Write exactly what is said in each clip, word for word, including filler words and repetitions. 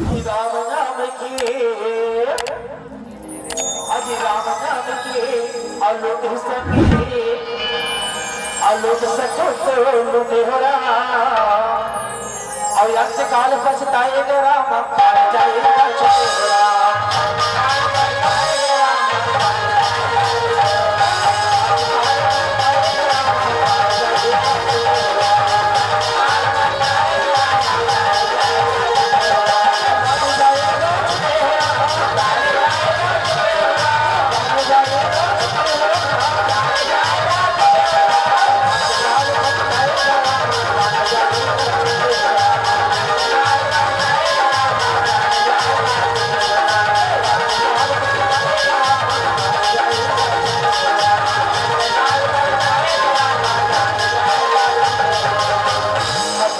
राम नाम के, अजी राम नाम के, अलोक संग के, अलोक सकुत लुटेहरा। और अंत काल पछताए राम, जाए छोरा।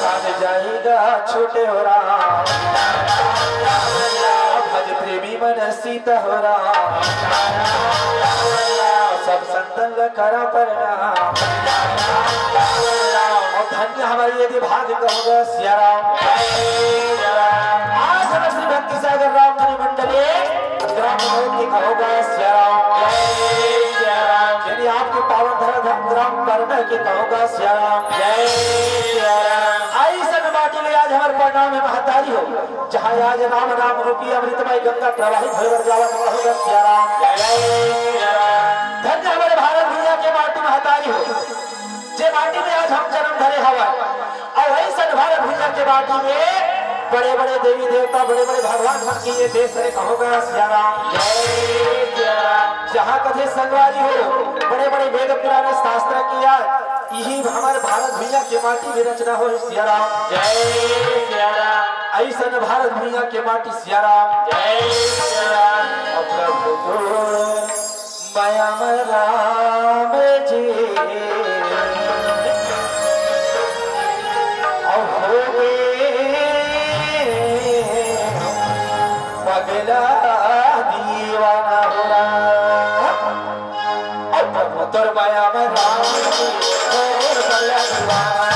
प्राण जाएगा छोटे हो राम, भज प्रेमी मन सीत हो राम, सब संतन ल करा प्रणाम। और धन्य हमारे यदि भाग कहोगा सिया राम। आज हमारे श्री भक्ति सागर राम धनी मंडली ग्राम के कहोगा सिया राम। यदि आपके पावन धरा धाम ग्राम परना के कहोगा सिया राम। आई सन माटी ले आज हमारे प्रणाम में महतारी हो। जहाँ आज राम नाम रूपी अमृतमय गंगा प्रवाहित होए बर जावत, कहोगा सिया राम। धन्य हमारे भारत भैया के माटी महतारी हो, जे माटी में आज हम जन्म धरे हवन। और ऐसन भारत भैया के माटी में बड़े-बड़े देवी देवता, बड़े-बड़े भगवान मन के ये देश हरे, कहोगा सिया राम। जहाँ कथे संगवारी हो, बड़े-बड़े वेद पुराण शास्त्र के यार, यही हमारे भारत भैया के माटी में रचना हो सिया राम। जय सिया राम। ऐसन भारत भैया के माटी सिया राम। जय सिया राम। अब प्रभु तो मया में राम जी अब हो गए पगला दीवाना हो राम। अब प्रभु तोर मया में राम जी, हो गए पगला दीवाना।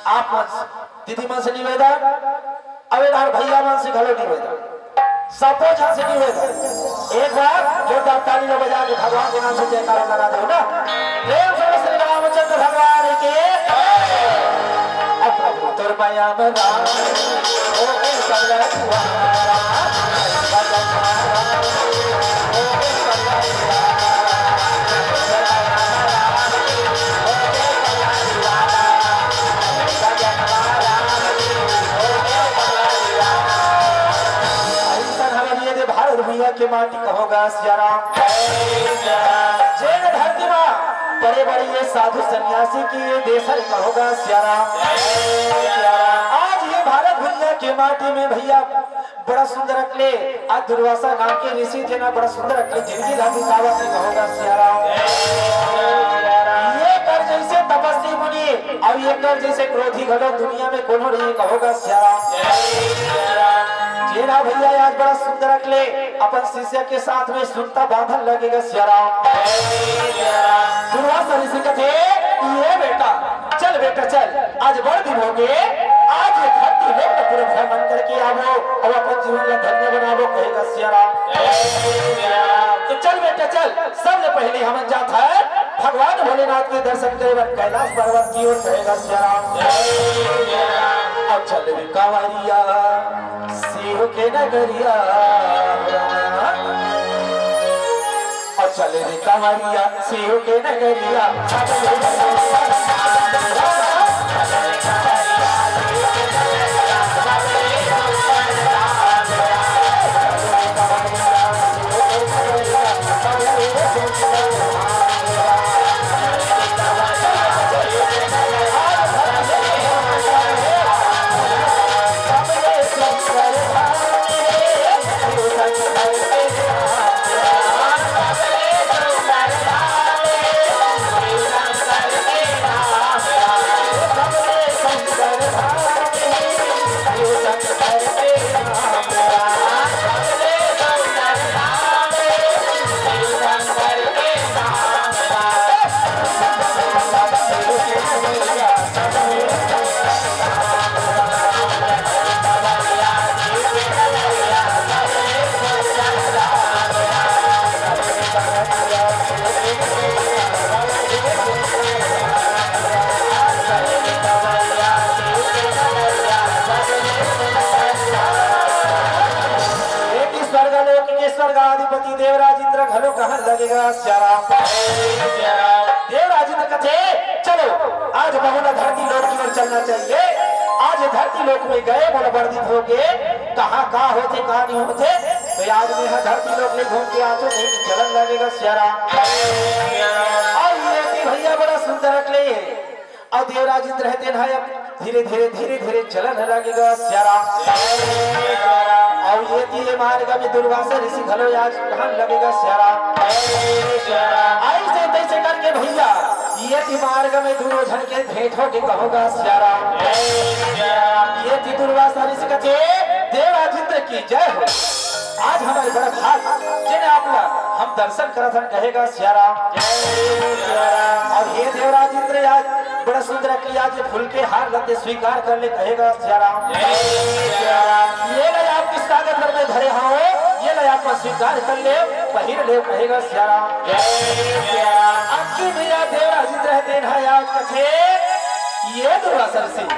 आप मन से, दीदी मन से निवेदन, अउ ए डाहर भैया मन से घलो निवेदन, सबो झन से निवेदन, एक बार जोरदार ताली ल बजा के भगवान के नाम से जयकारा लगा दो ना। प्रेम से श्री रामचंद्र भगवान के। अब प्रभु तोर मया में राम, हो गए पगला दीवाना। अइसन हमारे ये दे भारत भैया के माटी कहोगा सिया राम। जेन धरती मा बड़े बड़े ये साधु सन्यासी की ये देश है, कहोगा सिया राम। आज ये भारत भैया के माटी में भैया बड़ा सुंदर अकले, आज दुर्वासा नाम के ऋषि थे ना, बड़ा सुंदर अकले जिंदगी ला बितावत हे, कहोगा सिया राम। ये कर जैसे तपस्वी मुनि, अउ ये कर जैसे क्रोधी घलो दुनिया में कोनो नहीं, कहोगा सिया राम। जेन भैया आज बड़ा सुंदर अकले अपन शिष्य के साथ में सुनता बांधन लगेगा सिया राम। दुर्वासा ऋषि कथे, ये बेटा, चल बेटा चल, आज बड़ दिन हो गए, आज ये धरती लोक ला पूरा भ्रमण करके आवो, अउ अपन जीवन ला धन्य बनावो, कहेगा सिया राम। तो चल बेटा चल, सबले पहले हमन जात हन भगवान भोलेनाथ के दर्शन करे बर कैलाश पर्वत की ओर, कहेगा सिया राम। अब चल रे कांवरिया शिव के नगरिया, अब चल रे कांवरिया शिव के नगरिया। एक ही स्वर्गलोक के स्वर्गाधिपति देवराज इंद्र घलो कहन लगेगा, "सियाराम।" देवराज इंद्र कथे, "चलो, आज बहुना धरती लोक की ओर चलना चाहिए। आज ये धरती लोक में गए, मोला बरदी होगे, कहाँ का होथे, का नहीं होथे, तो आज मैं यहाँ धरती लोक ले घूम के आथों, नहीं चलन लगेगा, सियाराम।" और ये कि भैया बड़ा सुंदर अकले, अउ देवराज इंद्र हे तेन ह अब धीरे-धीरे, धीरे-धीरे चलन लगेगा, सियाराम। अउ ये तीर मार्ग में दुर्वासा ऋषि घलो आज कहन लगेगा, सियाराम। अइसे तइसे करके भैया, ये तीर मार्ग में दूनों झन के भेंट होके कहोगा, सियाराम। ये तीर दुर्वासा ऋषि कथे, देवराज इंद्र की जय हो। आज हमर बड़ भाग, जेने आप ला हम दर्शन करत हन, कहेगा सियाराम। अउ हे देवराज इंद्र, आज बड़ा सुंदर अकली, आज ये फूल के हार ला तें स्वीकार कर ले, कहेगा सियाराम। ये ला आपके स्वागत घर में धरे हवं, ये ला आप स्वीकार कर ले, पहिर ले, कहेगा सियाराम। अक्की भैया देवराज इंद्र हे तेन ह आज कथे, ये दुर्वासा ऋषि,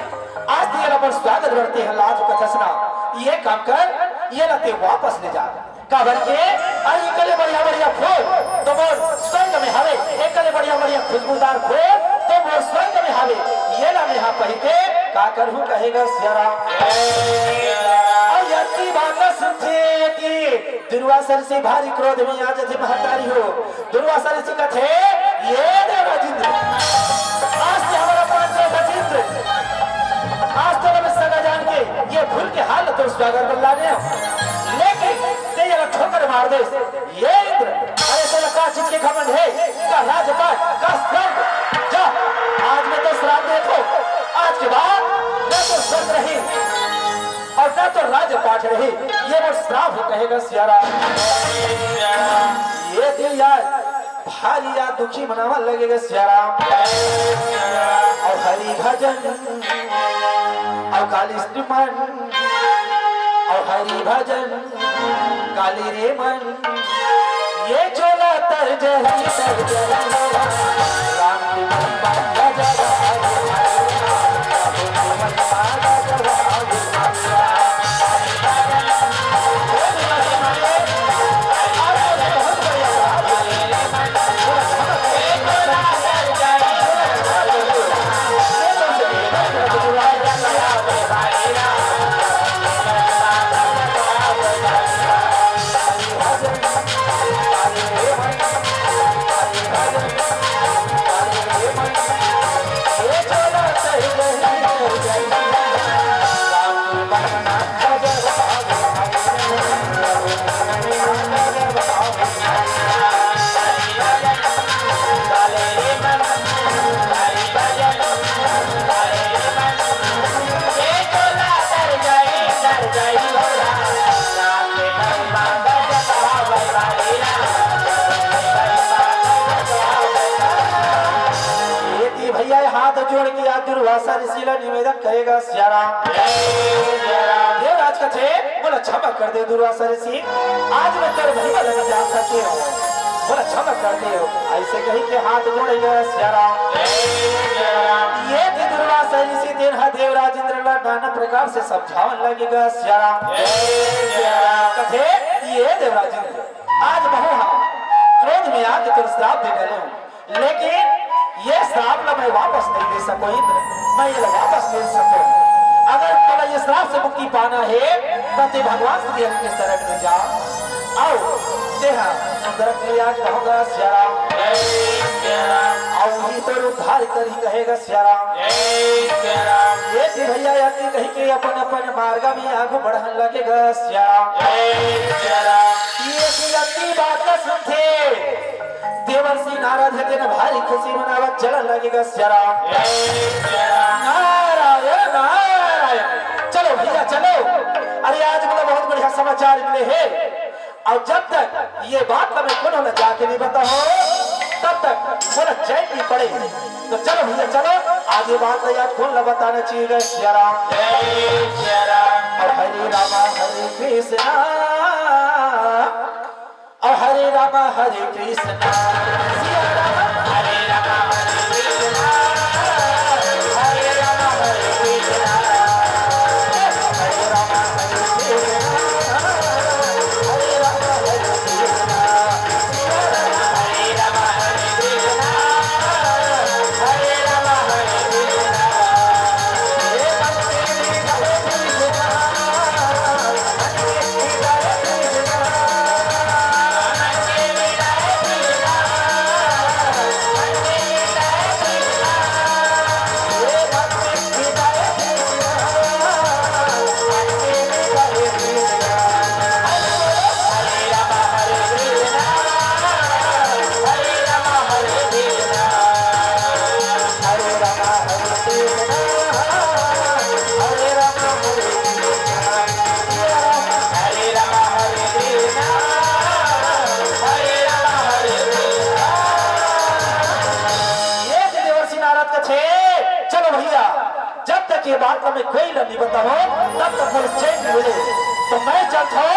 आज तें ये ला अपन स्वागत करते हैं, लाज कथस ना, ये काम कर, ये ला तें वापस ले जा। काबर के, अरे, एकले बढ़िया बढ़िया फूल तो मोर स्वर्ग में हवे, एकले बढ़िया बढ़िया खुशबूदार फूल तो मोर स्वर्ग में हवे, ये ला मेहा पहिर के का करहूँ, कहेगा सियाराम। अउ अतकी बात ला सुनथे कि दुर्वासा ऋषि भारी क्रोध में आ जथे, महतारी हो। दुर्वासा ऋषि कथे, ये देवराज इंद्र, आज तें हमर पांच सौ पच्चीस इंद्र, आज तो मैं सगा जान के ये फूल के हार ला तोर स्वागत बर लाने हंव, लेकिन तें ये ला ठोकर मार देस। ये इंद्र, अरे तेला का चीज के घमंड हे? का राजपाट, का स्वर्ग? जा, आज मैं तो श्राप देत हंव, आज के बाद ना तो स्वर्ग रही अउ ना तो राजपाट रही, ये मोर श्राप हे, कहेगा सियाराम। ये तीर यार भारी यार दुखी मनावन लगेगा सियाराम। अउ हरि भजन, अउ काली श्रीमन, अउ हरि भजन, काली रे मन, ये चोला तर जही तर जही। राम की महिमा गजब है। ये तीर भैया, ये हाथ जोड़ के आज दुर्वासा ऋषि ला निवेदन करेगा सियाराम। देवराज कथे, मोला क्षमा कर दे दुर्वासा ऋषि, आज मैं तोर महिमा ला नइ जान सके हंव, मोला क्षमा कर दे। अइसे कहि के हाथ जोड़ेगा सियाराम। ये तीर दुर्वासा ऋषि तेन ह देवराज इंद्र ला नाना प्रकार से समझावन लगेगा सियाराम। कथे, ये देवराज इंद्र, आज महूं ह क्रोध में आके तोर श्राप दे डरे हंव, लेकिन ये श्राप ला मैं वापस नइ दे सकों इंद्र, मैं ये ला वापस नइ दे सकों। अगर तोला ये श्राप से मुक्ति पाना हे, त तें भगवान श्री हरि के शरण में जा। अउ तेहा सुंदर के आज कहोगा सियाराम। अउ उही तोर उद्धार करही, कहेगा सियाराम। ये तीर भैया अतकी कहि के अपन अपन मार्ग में आगू बढ़न लगेगा सियाराम। ये तीर अतकी बात ला सुनथे, देवर्षि नारद हे तेन भारी खुशी मनावत चलन लगेगा सियाराम। नारायण नारायण। चलो भैया चलो। मिले हे, अउ जब तक ये बात ला मैं कोनो ला जाके नहीं बताहूँ, तब तक मोला चैन नहीं पड़े। तो चलो भैया, चलो, आज ये बात ला आज कोन ला बताना चाहिए, सिया राम। जय सिया राम। अउ हरे रामा हरे कृष्णा, अउ हरे रामा हरे कृष्णा, सिया राम। हरे रामा हरे कृष्णा, हरे रामा हरे कृष्णा, हरे रामा हरे कृष्णा, हरे रामा हरे कृष्णा, सिया राम। हरे रामा हरे कृष्णा, हरे रामा हरे कृष्णा, हे भक्ति हरे कृष्णा। ये देवर्षि नारद कथे, चलो भैया, जब तक ये बात ला मैं कोई ला नहीं बताहूँ, तब तक मोला चैन नहीं मिले। तो मैं चलत हूँ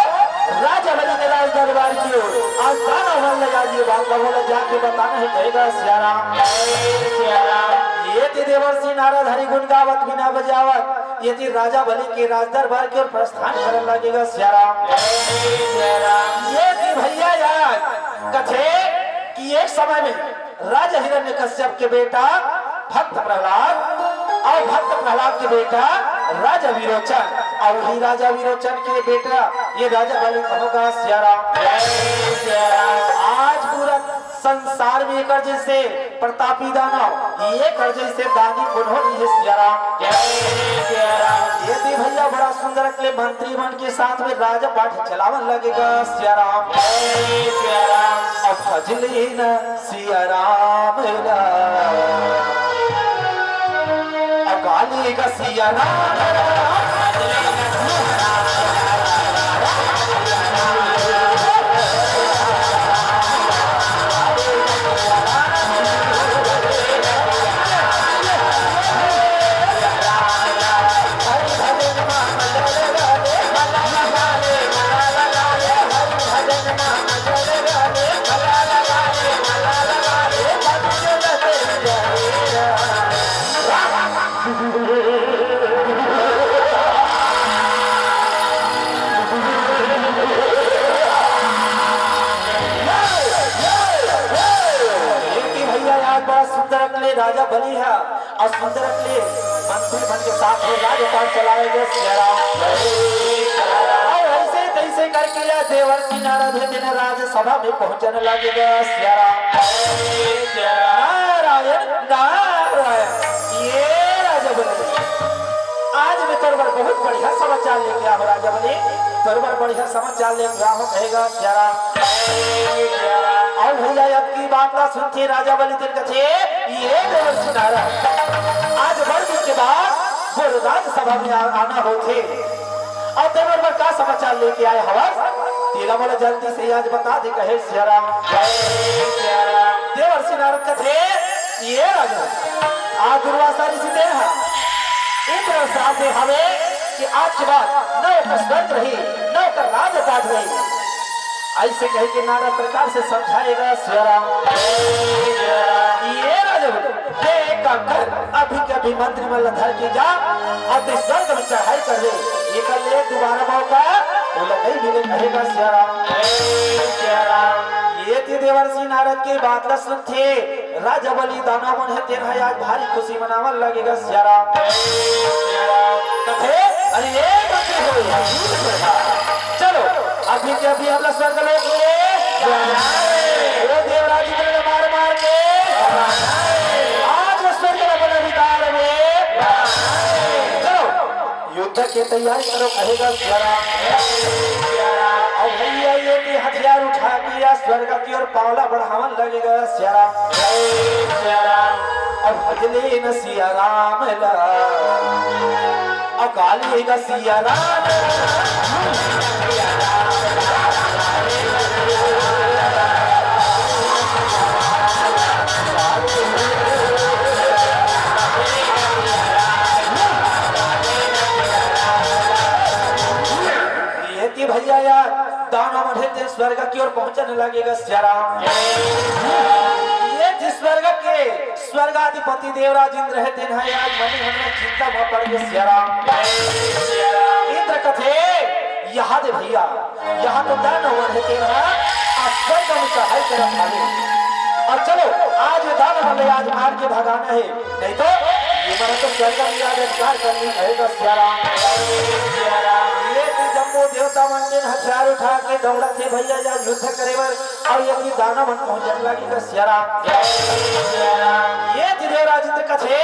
राजा बलि के राज दरबार की ओर। अउ दानव मन ला ये बात ला मोला जाके बताना हे, कहेगा सिया राम। जय सिया राम। ये दे देवर्षि नारद हरि गुण गावत बीना बजावत ये दे राजा बलि के राज दरबार की ओर प्रस्थान करन लगेगा सिया राम। जय सिया राम। ये दे भैया यार कथे कि एक समय में राजा हिरण्यकश्यप के बेटा भक्त प्रहलाद, अउ भक्त प्रहलाद के बेटा राजा विरोचन, अउ वही राजा विरोचन के बेटा ये राजा बलि कहोगा सिया राम। जय सिया राम। आज पूरा संसार में एकर जैसे प्रतापी दानव, एकर जैसे दानी कोनो नहीं हे सिया राम। जय सिया राम। ये दे भैया बड़ा सुंदर अकले मंत्री मन के साथ में राजा पाठ चलावन लगेगा सिया राम। जय सिया राम। अब भजले न सिया राम ला। अकाली का सिया राम ला। लेकिन भैया यार, बड़ा सुंदर अकले राजा बलि हे। अउ सुंदर अकले मंत्री मन के साथ में राजपाट चलाए गे सिया राम। अउ ऐसे तैसे करके ये देवर्षि नारद हे तेन राजसभा में पहुंचने लगे गे सिया राम। नारायण, नारायण। ये राजा बलि, आज मैं तोर बर बहुत बढ़िया समाचार लेके आए हंव राजा बलि, तोर बर बढ़िया समाचार लेके आए हंव, कहेगा सिया राम। अउ भैया, अतकी बात ला सुनथे राजा बलि तेन कथे, ये देवर्षि नारद, आज बड़ दिन के बाद वो राजसभा में आ-, आना होथे। अउ तेन बर का समाचार लेके आए हवस, तेला मोला जल्दी से आज बता दे, कहे सिया राम। देवर्षि नारद कथे, ये राजा, आज दुर्वासा ऋषि तेन ह इंद्र ल श्राप दे हवे कि आज के बाद न ओकर स्वर्ग रही, न ओकर राजपाट रही। ऐसे कह के नाना प्रकार से समझाएगा सिया राम। ये राजा बोले, "बे एक काम कर, अभी के अभी मंत्री मन ला धर के जा, अउ तैं स्वर्ग में चढ़ाई कर ले, एकर ले दोबारा मौका ओला नहीं मिले," कहेगा सिया राम। ये दे देवर्षि नारद के बात ला सुनथे राजा बलि दानव मन हे, तेन ह आज भारी खुशी मनावन लगे गा सिया राम। कथे, "अरे ये मंत्री हो, चलो, अभी के अभी हमला स्वर्ग लोक ले जाना हे। वो देवराज इंद्र ला मार मार के आज वो स्वर्ग ला अपन अधिकार में, चलो, युद्ध के तैयारी करो," कहेगा सिया राम। अउ भैया ये दे हथियार उठा के या स्वर्ग की ओर पांव ला बढ़ावन लगेगा सिया राम। अउ भजले न सिया राम ला, अउ काली का सिया राम। दानव मन हे तेन स्वर्ग की ओर पहुंचने लगे गा सिया राम। ये थी स्वर्ग के स्वर्गाधिपति देवराज इंद्र हे, तेन हे आज मनी हमला चिंता में पड़ गे सिया राम। इंद्र कथे, यहाँ दे भैया, यहाँ तो दानव मन हे तेन हे आज स्वर्ग में चढ़ाई करत हावे। अउ चलो, आज ये दानव मन ला आज मार के भगाना हे। नहीं तो ये मन तो स्वर्ग में आज अधिकार कर ली, कहेगा सिया राम। ये थी जम्मो देवता मन तेन हथियार उठा के दौड़त हे भैया, या युद्ध करे बर, अउ ये थी दानव मन पहुंचने लगे गा सिया राम। ये थी देवराज इंद्र कथे,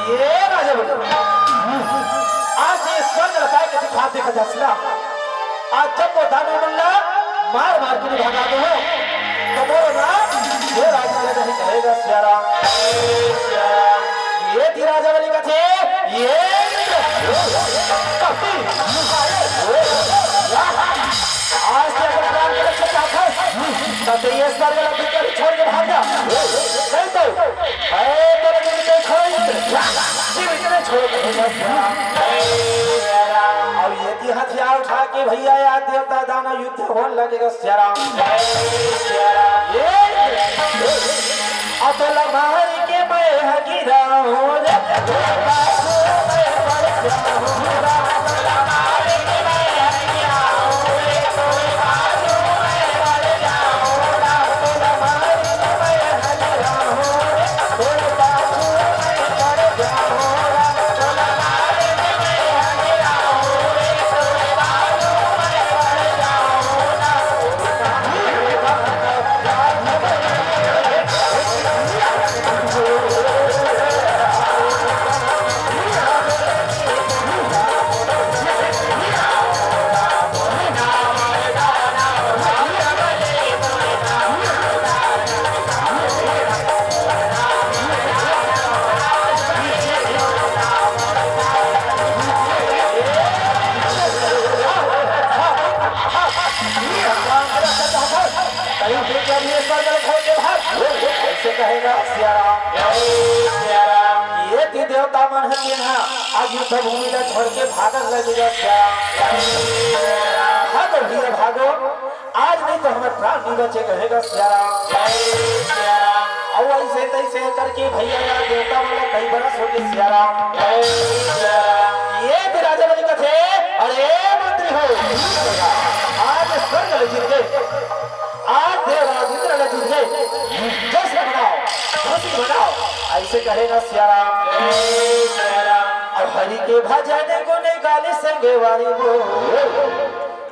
ये राजा बोले, आज ये स्वर्ग ला काय के दिखा देखा दसना। आज जब वो दानव मन ला मार मार के भगा दो हो, तो मोरो नाम ये राजा ले नहीं कहेगा सिया राम। ये थी राजा वाली कथे, ये कपी। आज ते अपन प्राण के रक्षा चाहत हस, त ते ये स्वर्ग ला भीतर ही छोड़ के भाग जा। नहीं तो, मैं तेरे दिल के खोई, जीवित नहीं छोड़ के भाग जा। अउ ये थी हथियार उठा के भैया, या देवता दानव युद्ध होने लगे गा सिया राम। ये, अउ तोला मार के मैं ह गिराहूं रे, तोला मार के मैं ह गिराहूं रे। ऐसे कहेगा सिया राम। ये थी देवता मन हे तेन हे आज युद्ध भूमि ला छोड़ के भागन लगे गा सिया राम। भागो भैया भागो, आज नहीं तो हमर प्राण नहीं बचे, कहेगा सिया राम। अउ ऐसे तैसे करके भैया या देवता मन ला कई बरस हो गे सिया राम। ये थी राजा बनी कथे, अरे मंत्री हो, आज स्वर्ग ले जीत गे, आज देवराज इंद्र ले जीत गे, जश्न मनाओ, खुशी मनाओ, ऐसे कहेगा सिया राम। अउ हरि के भजन गुण गाली संगे वारी बोल।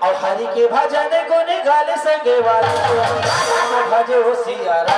अउ हरि के भजन गुण गाली संगे वारी बोल। राम भजो सिया राम।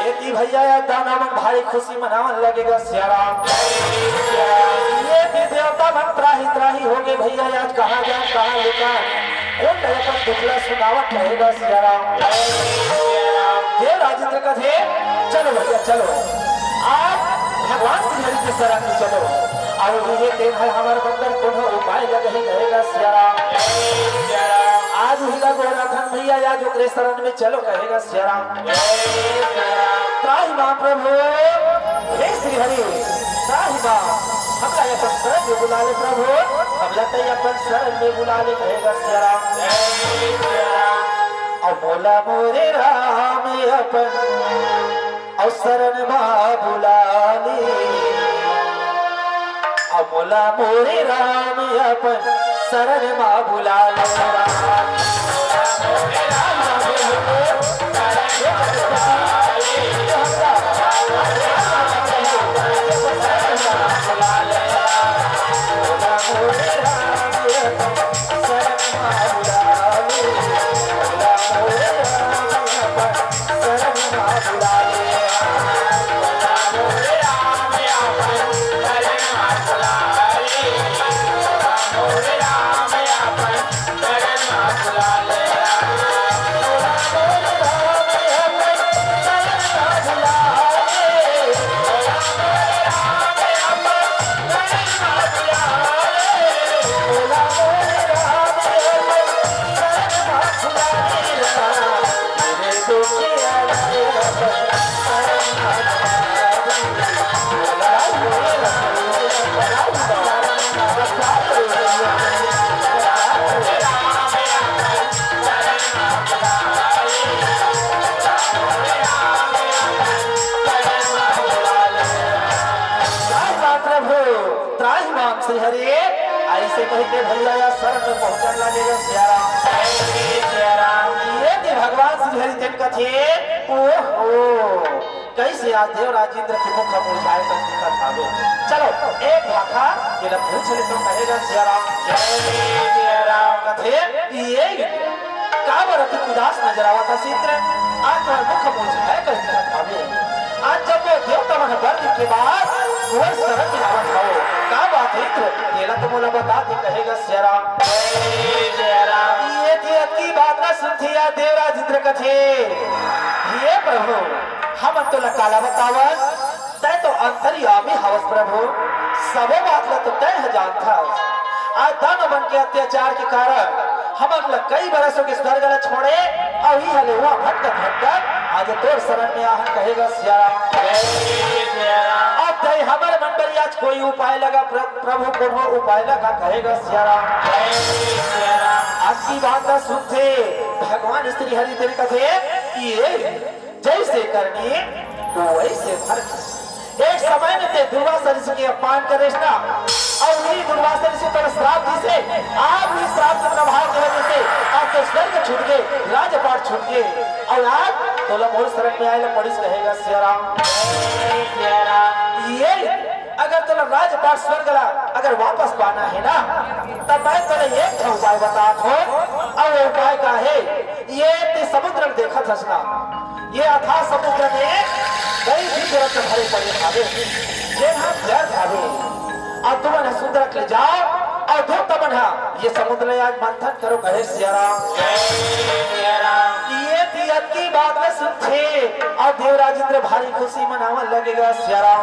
ये थी भैया, या दानव मन भारी खुशी मनावन लगे गा सिया राम। ये थी देवता मन त्राही त्राही हो गे भैया, आज कहाँ जान, कहाँ लुकान, कोन ला अपन दुख ला सुनावन कहेगा सिया राम। देवराज इंद्र कथे, चलो भैया चलो, आज भगवान श्री हरि के शरण में चलो। अउ ये तेन हे हमर बंदर कोनो उपाय लगही कहेगा सिया राम। आज उही ला गोहराथन भैया, आज ओकरे शरण में चलो कहेगा सिया राम। त्राहि माम प्रभु, हे श्री हरि, त्राहि माम, हमला अपन शरण में बुला ले प्रभु, हमला तैं अपन शरण में बुला ले कहेगा सिया राम। अउ मोला मोरे राम अपन अउ शरण मा बुला ले। अउ मोला मोरे राम अपन शरण मा बुला ले। त्राहि माम श्री हरि, ऐसे कह के भैया या शरण में पहुंचन लगे गा सियाराम। ये कि भगवान श्री हरि तेन कथे, ओहो, कैसे आज देवराज इंद्र के मुख मुरझाए कस दिखत हावे। चलो, एक भाखा एला पूछ ले तो कहे गा सियाराम। जय सियाराम। कथे, ये काबर अति उदास नजर आवत हस इंद्र? आज तोर मुख मुरझाए कस दिखत हावे। आज जब वो देवता मन बर दिन के बाद मोर शरण में आवत हवो, का बात हे इंद्र? तेला तो मोला बता दे, कहे गा सियाराम। जय सियाराम। ये थी अतकी बात ला सुनथे या देवराज इंद्र कथे, हे प्रभु, हमन तोला काला बतावन? तैं तो अंतर्यामी हवस प्रभु, सबो बात ला तो तैं ह जानथस। आज दानव मन के अत्याचार के कारण हमन ला कई बरस हो गे स्वर्ग ला छोड़े, अउ इहाँ ले उहाँ भटकत भटकत आज तोर शरण में आहन, कहे गा सियाराम। अब तैं हमर मन बर आज कोई उपाय लगा प्र-, प्रभु कोनो उपाय लगा, कहे गा सियाराम। अतकी बात ला सुनथे भगवान श्री हरि तेन कथे, ये जैसे करनी वैसे भरनी। एक समय में तैं दुर्वासा ऋषि के अपमान करेस ना, अउ उही दुर्वासा ऋषि तोला श्राप दिसे, आज उही श्राप के प्रभाव के वजह से आज तोर स्वर्ग छूट गे, राजपाट छूट गे, अउ आज तोला मोर शरण में आए ला पड़िस, कहे गा सियाराम। ये अगर तोला राजपाट स्वर्ग ला अगर वापस पाना हे ना, त मैं तोला एक ठो उपाय बतात हों, अउ वो उपाय का हे? ये तैं समुद्र ल देखत हस ना, ये अथाह समुद्र में कई दिव्य रत्न भरे पड़े हावे, जेन ह व्यर्थ हावे। अउ तुमन ह सुंदरक ले जाव, अउ तुम तमन ह ये समुद्र ल आज मंथन करो, कहे सियाराम। ये थी अतकी बात ला सुनथे, अउ देवराज इंद्र भारी खुशी मनावन लगे गा सियाराम।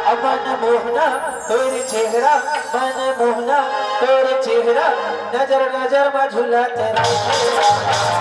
अउ मन मोहना तोर चेहरा, मन मोहना तोर चेहरा, नजर नजर मा झूलत रहे।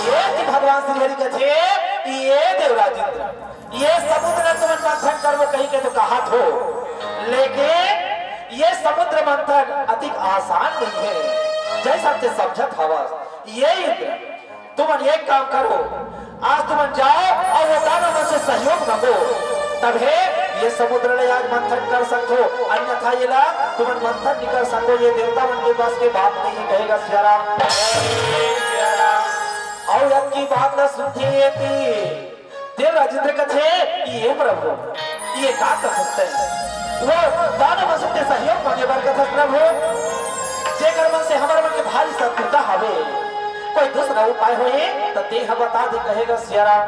ये कि भगवान श्री हरि कथे, ये देवराज इंद्र, ये समुद्र ल तुमन मंथन करबो कहि के तो कहत हो, लेकिन ये समुद्र मंथन अतिक आसान नइ हे, जैसा ते समझत हवस। ये इंद्र, तुमन एक काम करो, आज तुमन जाव अउ वो दानव मन से सहयोग मांगो, तभे ये समुद्र ले आज मंथन कर सकथो, अन्यथा ये ला तुमन मंथन नहीं कर सको। ये देवता मन के बस के बात नहीं है, कहेगा सिया राम। अउ यक्की बात ला सुनथे ये कि देवराज इंद्र कथे, "ये प्रभु, ये का कथस तैं? वो दानव मन से सहयोग मांगे बर कथस प्रभु, जेकर मन से हमर मन के भारी शत्रुता हवे। कोई दूसरा उपाय होही त तेहा बता दे," कहेगा सिया राम।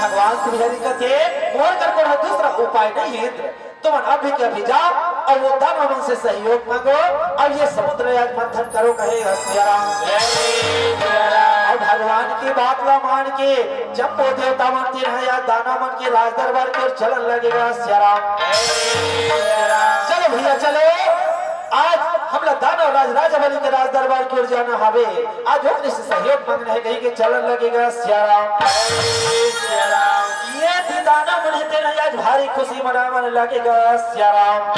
भगवान श्री हरि कथे, "मोर कर कोनो दूसरा उपाय नहीं है इंद्र, तुमन अभी के अभी जाव अउ वो दानव मन से सहयोग मांगो अउ ये समुद्र आज मंथन करो," कहेगा सिया राम। अउ भगवान की बात ला मान के जम्मो देवता मन तेन ह या दानव मन के राज दरबार के ओर चलन लगेगा सिया राम। चलो भैया चलो, आज हमला दानव राज राजा बलि के राज दरबार के ओर जाना हवे। आज ओकरे से सहयोग मांगना है, कही के चलन लगेगा सिया राम। ये भी दानव मन हे तेन आज भारी खुशी मनावन लगेगा सिया राम।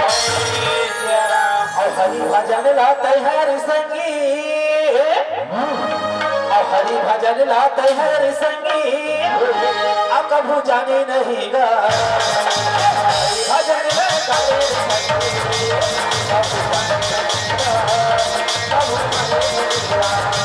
अउ हरि भजन ला तैहार संगी, अउ हरि भजन ला तैहार संगी, अउ कभू जाने नहीं गा। हरि भजन ला तैहार संगी, कभू जाने नहीं गा।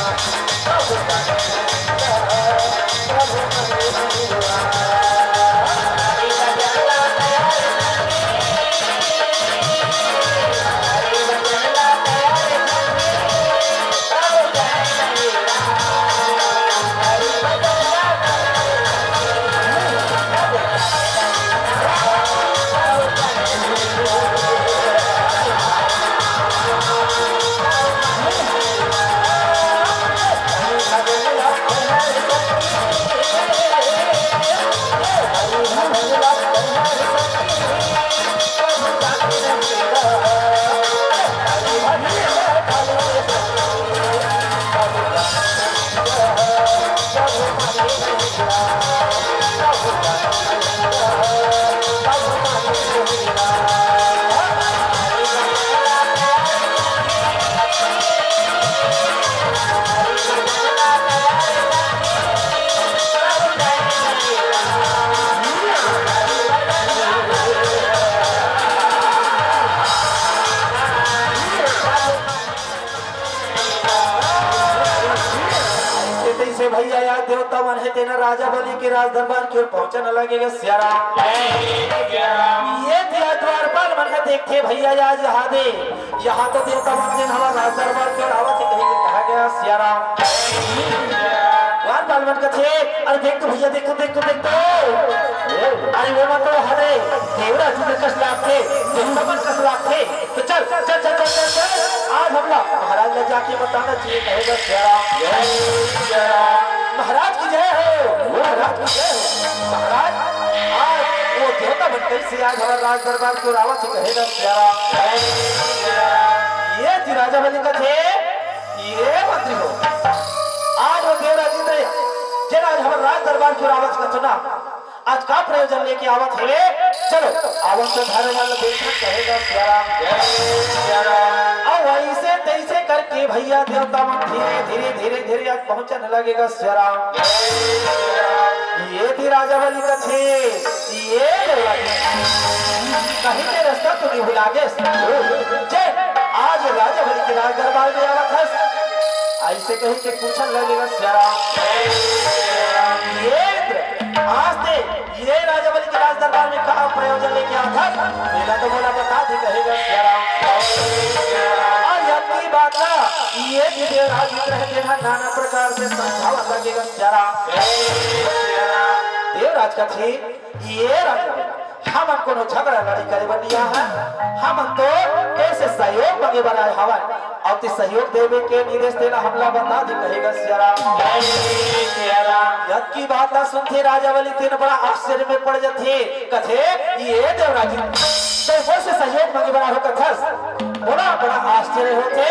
ऐसे तैसे भैया, या देवता मन हे तेना राजा बलि के राज दरबार के ओर पहुंचन लगेगा सिया राम। ये दिया द्वारपाल मन हे, देखथे भैया, या जहादे यहाँ तो देवता मन जेन हमर राज दरबार के ओर आवत हे, कही के कहा गया सिया राम। द्वारपाल मन कथे, "अरे देख तो भैया, देख तो, देख तो, देख तो। अरे वो मन तो हरे देवराज जी कस लागथे, देवता मन कस लागथे। तो चल, चल, चल, चल, चल, चल। आज हमला महाराज ला जाके बताना चाहिए," कहेगा सिया राम। महाराज की जय हो, महाराज की जय हो। महाराज, आज वो देवता मन कैसे आज हमारे राज दरबार के ओर आवत हे, कहेगा सिया राम। ये जी राजा बलि कथे, ये मंत्री हो, आज वो देवराज इंद्र, जेन आज हमारे राज दरबार के ओर आवत कथो ना, आज का प्रयोजन लेके आवत हे? चलो, आवत तो धर्म वाला देखन, कहेगा सिया राम। अउ ऐसे तैसे करके भैया देवता मन धीरे, धीरे, धीरे, धीरे आज पहुंचन लगेगा सिया राम। ये भी राजा बलि कथे, ये देवराज, कहीं के रास्ता तो नहीं भुला गे। जे आज राजा बलि के राज दरबार में आवत हस, ऐसे कही के पूछन लगेगा सिया राम। ये इंद्र, आज ते ये राजा बलि के राज दरबार में का प्रयोजन लेके आवत हस, तेला तो मोला बता दे, कहेगा सिया राम। अउ यक्की बात ना, ये भी देवराज इंद्र हे, तेन ह नाना प्रकार से समझावन लगेगा सिया राम। देवराज कथे, ये राजा, हमन कोनो झगड़ा लड़ई करे बर नइ आए हन, हमन तो तोर से सहयोग मांगे बर आए हवन, अउ ते सहयोग देबे के नइ देस, तेला हमला बता दे, कहेगा सिया राम। यक्की बात ला सुनथे राजा बलि, तेन बड़ा आश्चर्य में पड़ जथे, कथे, "ये देवराज, तैं मोर से सहयोग मांगे बर आए हस कथस, मोला बड़ा आश्चर्य होथे,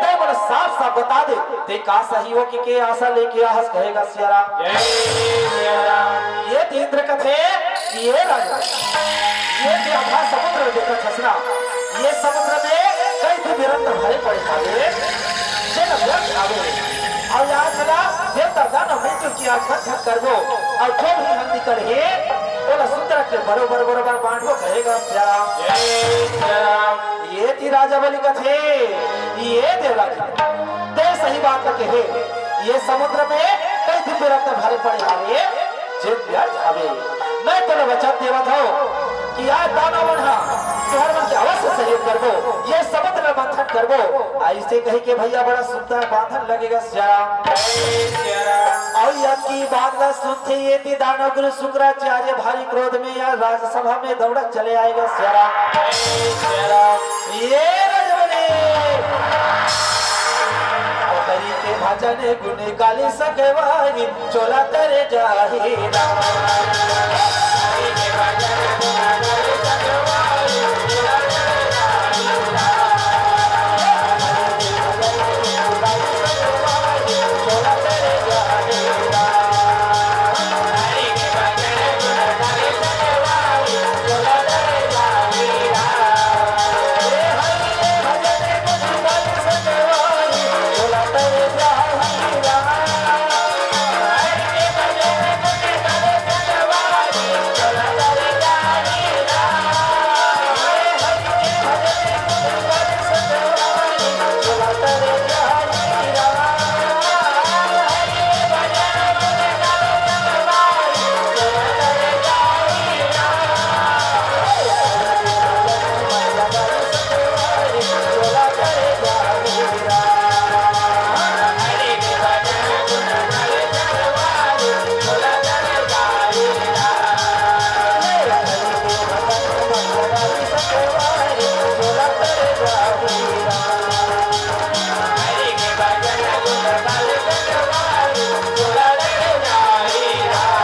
तैं मोला साफ साफ बता दे, तें का सहयोग के आशा लेके आहस?" कहेगा सिया राम। ये इंद्र कथे, ये राजा, ये जो अथाह समुद्र देखत हस ना, ये समुद्र में कई भी निरंतर भरे पड़े हावे, जेन व्यर्थ हावे। अउ आज ला देवता दानव मृत्यु के आज मंथन करबो, अउ जो भी हल्दी करही, ओला सुंदर के बरोबर बरोबर बांटबो कहेगा सिया राम। जय सिया राम। ये ती राजा बलि कथे, ये देवराज, ते सही बात ल कहे, ये समुद्र में कई दिव्य रत्न भरे पड़े हवे, जे व्यर्थ हवे। मैं तोला वचन देवत हंव कि आज दानव मन ह तुंहर मन के अवश्य सहयोग करबो, ये समुद्र मंथन करबो। अइसे कहिके भइया बड़ा सुंदर बांधन लगेगा सिया राम। जय सिया राम। अउ यदि बात ला सुनथे ये ती दानव गुरु शुक्राचार्य भारी क्रोध में या राजसभा में दौड़त चले आएगा सिया राम। जय सिया राम। ये रजबली। अब हरि के भजन गुण गाली सकवारी, चोला तरे जाही राम। हरि के भजन गुण गाली सकवारी, चोला तरे जाही राम।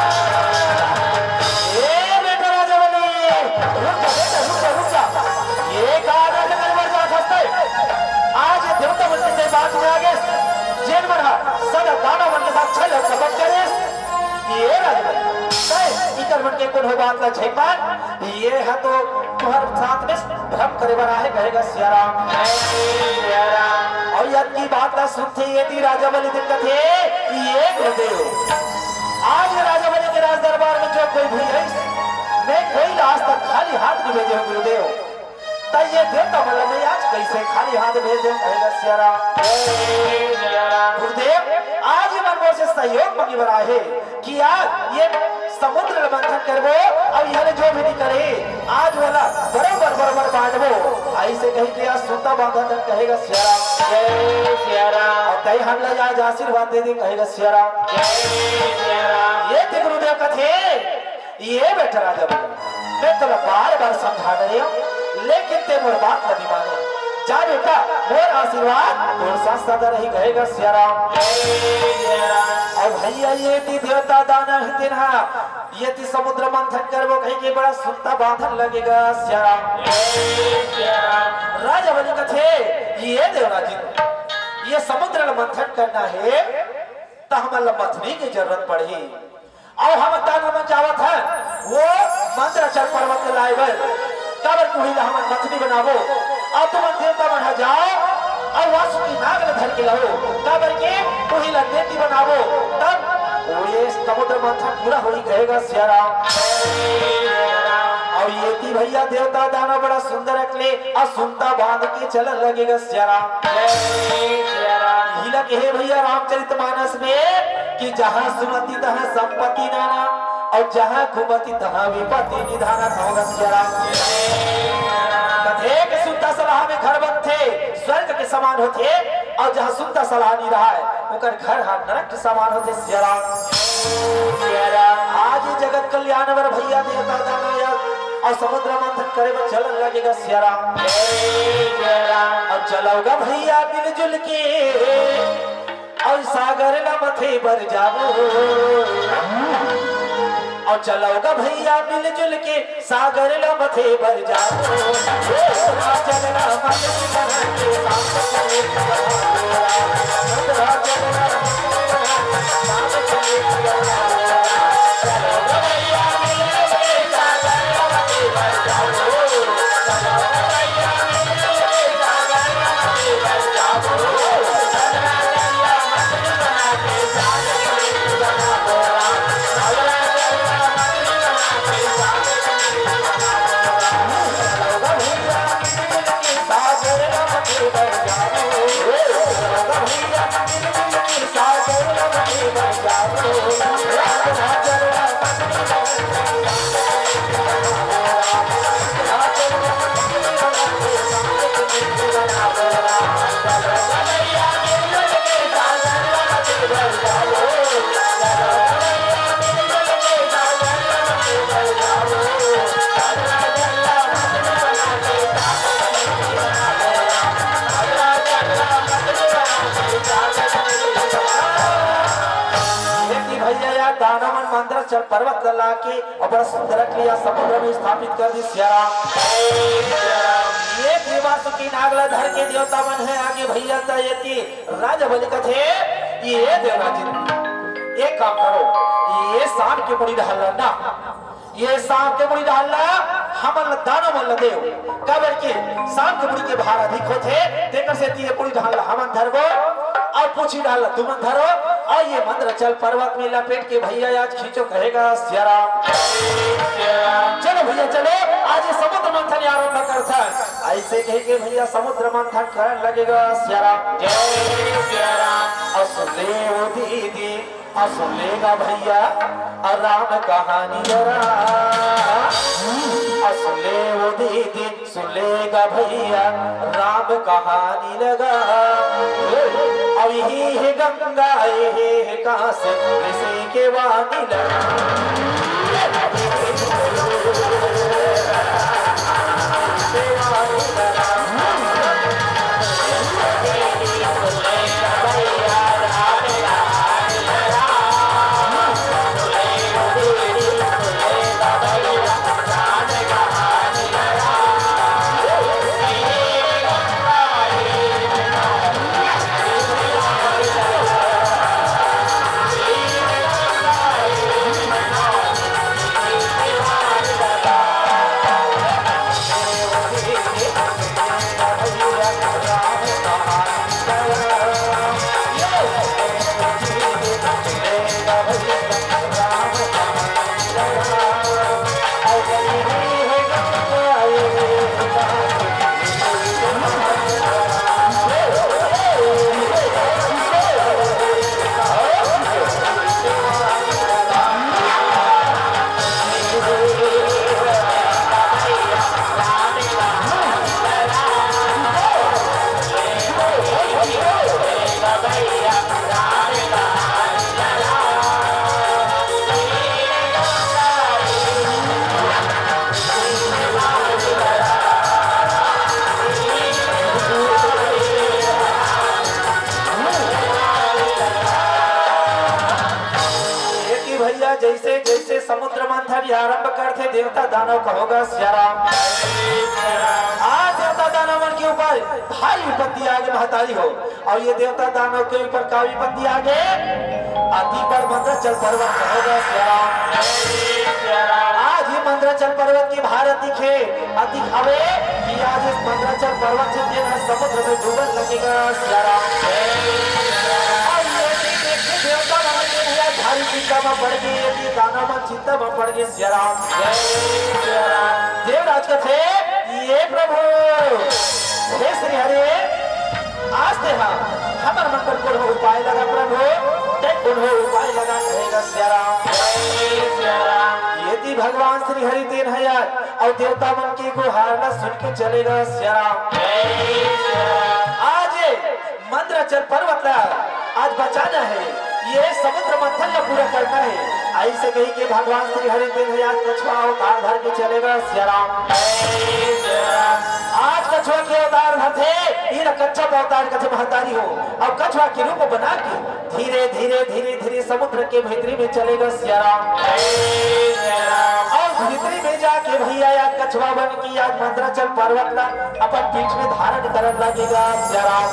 ए बेटा राजा बलि, रुक जा बेटा, रुक जा, रुक जा। ये का आदर के करे बर जात हस तैं? आज ये देवता मन के तैं बात में आ गेस, जेन मन ह सदा दानव मन के साथ छल अउ कपट करेस। ये राजा बलि, तैं इकर मन के कोनो बात ला झेल मान, ये ह तो तुंहर साथ में भ्रम करे बर आहे कहेगा सिया राम। जय सिया राम। अउ यदि बात ला सुनथे ये ती राजा बलि दिन कथे, ये गुरुदेव, आज राजा बलि के राज दरबार में जो कोई भी आइस, मैं कोई ला आज तक खाली हाथ नहीं भेजे हंव गुरुदेव। त ये देवता मन ला मैं आज कइसे खाली हाथ भेज देंव कहेगा सिया राम। जय सिया राम। गुरुदेव, आज ये मन मोर से सहयोग मांगे बर आहे कि आज ये समुद्र ल मंथन करबो, अउ इहाँ ले जो भी निकलही, आज ओला बरोबर बरोबर बांटबो। अइसे कहिके आज सुत्ता बांधा तन कहेगा सिया राम। जय सिया राम। अउ तैं हमला आज आशीर्वाद दे दे कहेगा सिया राम। जय सिया राम। ये ती गुरुदेव कथे, ये बेटा राजा बलि, मैं तोला बार बार समझा डरे हंव, लेकिन तैं मोर बात ला नइ माने। जा बेटा, मोर आशीर्वाद तोर साथ सदा रही कहेगा सिया राम। जय सिया राम। अउ भइया ये ती देवता दानव हे तेन हा, ये ती समुद्र मंथन करबो कहिके बड़ा सुत्ता बांधन लगेगा सिया राम। जय सिया राम। राजा बलि कथे, ये देवराज जी, ये समुद्र ल मंथन करना हे, त हमन ल मथनी के जरूरत पड़ही। अउ हम दानव मन जावत हन, ओ मंदराचल पर्वत ल लाए बर, काबर कि उही ला हमन मथनी बनाबो। अउ तुमन देवता मन ह जाव, अउ वासुकी नाग ल धर के लहो, काबर कि उही ला नेती बनाबो, तब ओ ये समुद्र मंथन पूरा होही कहेगा सिया राम। अउ ये ती भइया देवता दानव बड़ा सुंदर अकले, अउ सुत्ता बांध के चलन लगेगा सिया राम। जय सिया राम। इही ला कहे भइया रामचरित मानस में कि जहाँ सुमति तहाँ संपत्ति नाना, अउ जहाँ कुमति तहाँ विपत्ति निधाना कहोगा सिया राम। कथे कि सुत्ता सलाह में घर बनथे, स्वर्ग के समान होथे, अउ जहाँ सुत्ता सलाह नइ रहय, ओकर घर ह नरक के समान होथे सिया राम। सिया राम। आज ये जगत कल्याण बर भइया देवता दानव या अउ समुद्र मंथन करे बर चलन लगेगा सिया राम। जय सिया राम। अउ चलव गा भइया मिलजुल के, अउ सागर ल मथे बर जाबो। अउ चलव गा भइया मिलजुल के, सागर ल मथे बर जाबो। राजन ल मथे बर जाबो। मंदराचल पर्वत ला लाके अउ बड़ा सुंदर क्रिया समुद्र में स्थापित कर दिस। सियाराम। ये देवा सुखी नाग ला धर के देवता मन हे आगे भैया, त ये ती राजा बलि कथे, ये देवराज जी, एक काम करो, ये सांप के मुड़ी डहर ला ना, ये सांप के मुड़ी डहर ला हमन ला, दानव मन ला देव, काबर कि सांप के मुड़ी के भार अधिक होथे, तेकर सेती ये मुड़ी डहर ला हमन धरबो, अउ पूछी डहर ला तुमन धरो, अउ ये मंदराचल पर्वत में लपेट के भैया आज खींचो कहेगा सियाराम। चलो भैया चलो, आज ये समुद्र मंथन आरंभ करथन। अइसे कहि के भैया समुद्र मंथन करन लगेगा सियाराम। अउ सुन ले ओ दीदी, अउ सुन लेगा भैया, अउ राम कहानी जरा। अउ सुन ले ओ दीदी, सुन लेगा भैया, राम कहानी लगा। अउ इही हे गंगा, इही हे काशी, ऋषि के वाणी लगा। ये कि भैया जैसे जैसे समुद्र मंथन ये आरंभ करथे, देवता दानव कहोगा सियाराम। आज देवता दानव मन के ऊपर भारी विपत्ति आगे महतारी हो। अउ ये देवता दानव के ऊपर का विपत्ति आगे? अति बड़ मंदराचल पर्वत कहोगा सियाराम। आज ये मंदराचल पर्वत के भार अति हे, अति हवे कि आज इस मंदराचल पर्वत से तेन ह समुद्र में डूबन लगेगा सियाराम। अउ ये देखे देवता मन के भैया भारी चिंता में पड़ गे, ये दानव मन चिंता में पड़ गे सियाराम। देवराज कथे, ये प्रभु, हे श्री हरि, आज तेहा हमर मन बर कोनो उपाय लगा प्रभु, ते कोनो उपाय लगा कहेगा सियाराम। ये ती भगवान श्री हरि तेन ह आय अउ देवता मन के गुहार ला सुन के चलेगा सियाराम। आज मंदराचल पर्वत ला आज बचाना हे, ये समुद्र मंथन ला पूरा करना हे। अइसे कहि के भगवान श्री हरि तेन ह आज कछुआ अवतार धर के चलेगा सियाराम। आज कछुआ के अवतार धरथे, ये ला कच्छप अवतार कथे महतारी हो। अउ कछुआ के रूप बना के धीरे धीरे धीरे धीरे समुद्र के भीतरी में चलेगा सियाराम। अउ भीतरी में जाके भैया आज कछुआ बन के आज मंदराचल पर्वत ला अपन पीठ में धारण करन लगेगा सियाराम।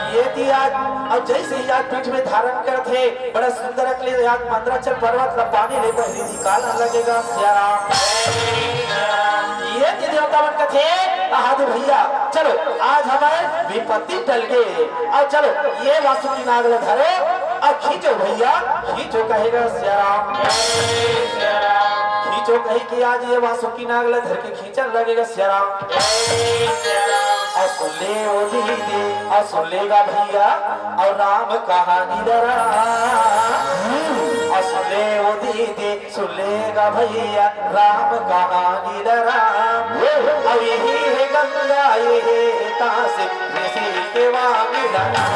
ये ती आज, अउ जैसे ही आज पीठ में धारण करथे, बड़ा सुंदर अकले आज मंदराचल पर्वत ला पानी ले बहरी निकालने लगेगा सियाराम। ये ती देवता मन कथे, आहा दे भैया, चलो आज हमर विपत्ति टल गे। अउ चलो ये वासुकी नाग ला धरो, अउ खींचो भैया, खींचो कहेगा सियाराम। खींचो कहि के आज ये वासुकी नाग ला धर के खींचन लगेगा सियाराम। अउ सुन ले ओ दीदी, अउ सुन लेगा भैया, अउ राम कहानी डरा। अउ सुन ले ओ दीदी, सुन लेगा भैया, राम कहानी डरा। अउ इही हे गंगा, इही हे काशी, ऋषि के वाणी डरा।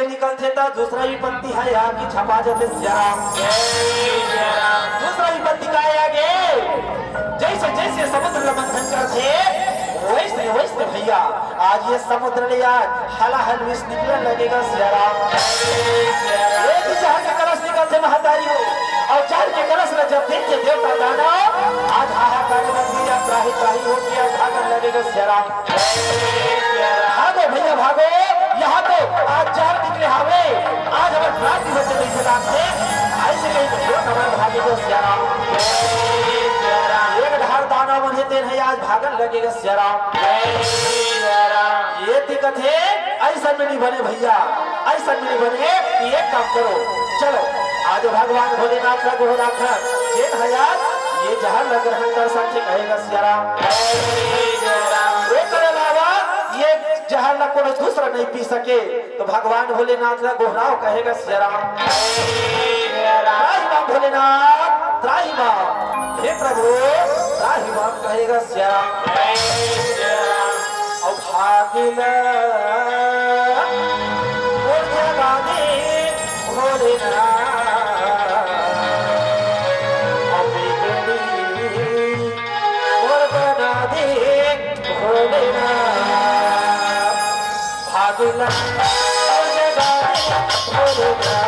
निकलथे त दूसरा विपत्ति ह आके छपा जाथे सियाराम। दूसरा विपत्ति का आगे, जैसे जैसे समुद्र ल मंथन करथे, वैसे वैसे भैया आज ये समुद्र ले आज हलाहल विष निकलन लगेगा सियाराम। एक ही जहर के कलश निकलथे महतारी हो, अउ जहर के कलश ल जब देखथे देवता दानव, आज हाहाकार मच गया, त्राहि त्राहि हो गया, भागन लगेगा सियाराम। भागो भैया भागो, यहाँ तो आज जहर निकले हावे, आज हमर प्राण भी बचे नहीं सकते। ऐसे कहीं तो क्यों नमन भागे को सियाराम। एक धार दानव मन हे तेन है आज भागन लगेगा सियाराम। ये दिक्कत है, ऐसा में नहीं बने भैया, ऐसा में नहीं बने। ये काम करो, चलो आज भगवान भोलेनाथ का गोहर राखन, जेन है आज ये जहर ल ग्रहण कर सकथे कहेगा सियाराम। एकर अलावा ये जहर ल कोनो दूसरा नहीं पी सके, तो भगवान भोलेनाथ ल गोहराव कहेगा सियाराम। त्राहि माम भोलेनाथ, त्राहि माम। हे प्रभु, त्राहि माम कहेगा सियाराम। अउ भागिला मोर जगा दे भोलेनाथ, अउ बिगड़ी मोर बना दे भोलेनाथ। भागिला मोर जगा दे भोलेनाथ।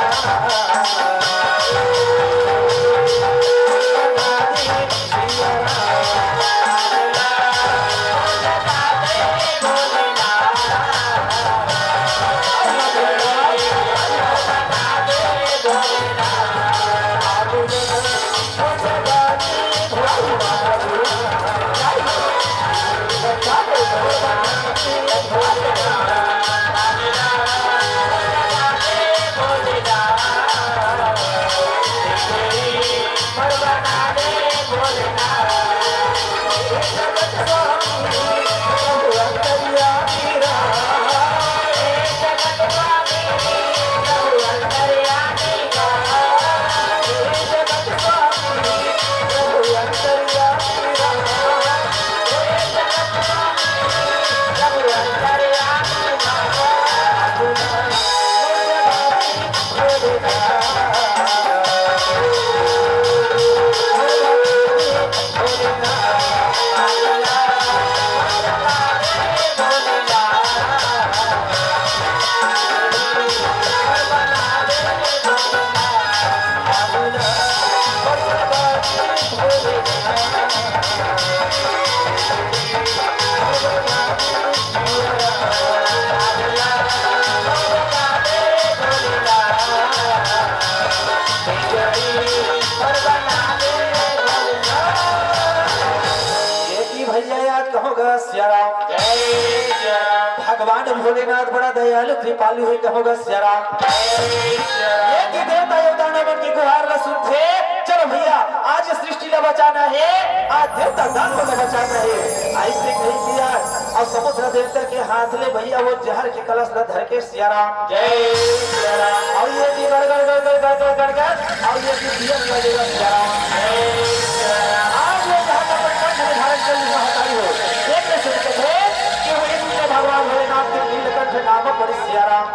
ये की भैया याद कहो गा सियाराम। भगवान भोलेनाथ बड़ा दयालु कृपालु हे, कहो गा सियाराम। ये की देवता देवता मन की गुहार ला सुनथे। चलो भैया, आज सृष्टि ला बचाना हे, आज देवता दानव ला बचाना हे। ऐसे कही किया अउ समुद्र देवता के हाथ ले भैया वो जहर के कलश ला धर के सियाराम। अउ ये की गड़ गड़ गड़ गड़ गड़ गड़ गड़ गड़, अउ ये की दिया दिया देगा सियाराम। आज वो जहर ला अपन कंठ में धारण कर ली महतारी हो। देख के सुन के थे कि वो एक दिन भगवान भोलेनाथ के नीलकंठ नाम पड़े सियाराम।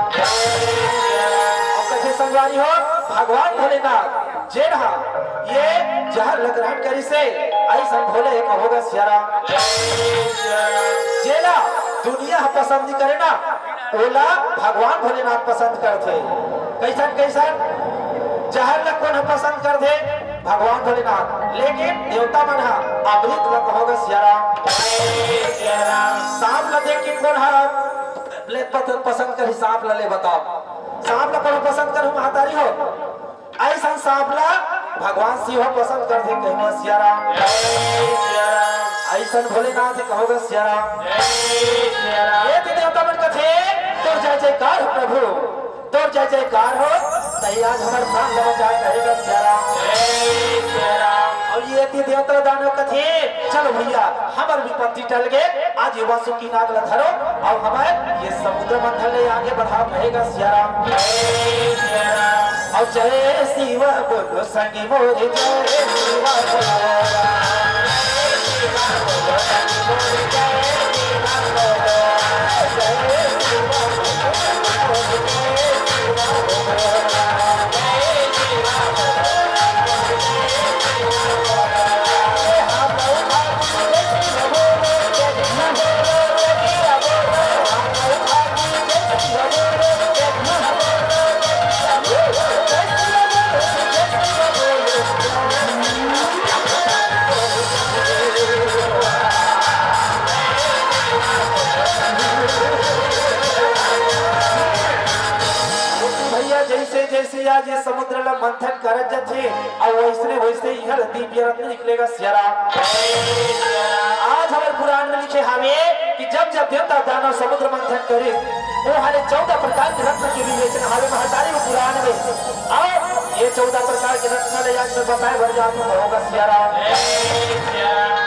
अउ कथे संगवारी हो, भगवान भोलेनाथ जेन हा ये जहर ल ग्रहण करिसे, अइसन भोले कहो गा सियाराम। जेला दुनिया ह पसंद नइ करे ना, ओला भगवान भोलेनाथ पसंद करथे। कइसन कइसन? जहर ल कोन ह पसंद करथे? भगवान भोलेनाथ। लेकिन देवता मन ह अमृत ल कहो गा सियाराम। सांप ल देख के कोन ह ले पत-, पसंद करही सांप ल, ले बताओ। सांप ल कोन ह पसंद करही महतारी हो? अइसन सांप ला भगवान शिव ह पसंद करथे, कहो गा सियाराम। अइसन भोलेनाथ कहो गा सियाराम। ये तो देवता मन कथे, तोर जय जयकार हो प्रभु, तोर जय जयकार हो, तही आज हमर प्राण ल बचाए, कहे गा सियाराम। अउ ये तो देवता दानव कथे, चलो भैया, हमर विपत्ति टल गे, आज ये वासुकी नाग ल धरो, अउ हमर ये समुद्र मंथन ले आगे बढ़ाओ, कहे गा सियाराम। अउ जय शिव बोलो संगी मोरे, जय शिव बोलो। जैसे आज ये समुद्र ला मंथन करत जाथे, अउ वैसने वैसे इहाँ ले दिव्य रत्न निकलेगा सियाराम। आज हमर पुराण में लिखे हावे कि जब जब देवता दानव समुद्र मंथन करे, वो हाले चौदह प्रकार के रत्न के विवेचन हावे महतारी के पुराण में। अउ ये चौदह प्रकार के रत्न ले आज मैं बताए बर जात हूँ, कहोगा सियाराम।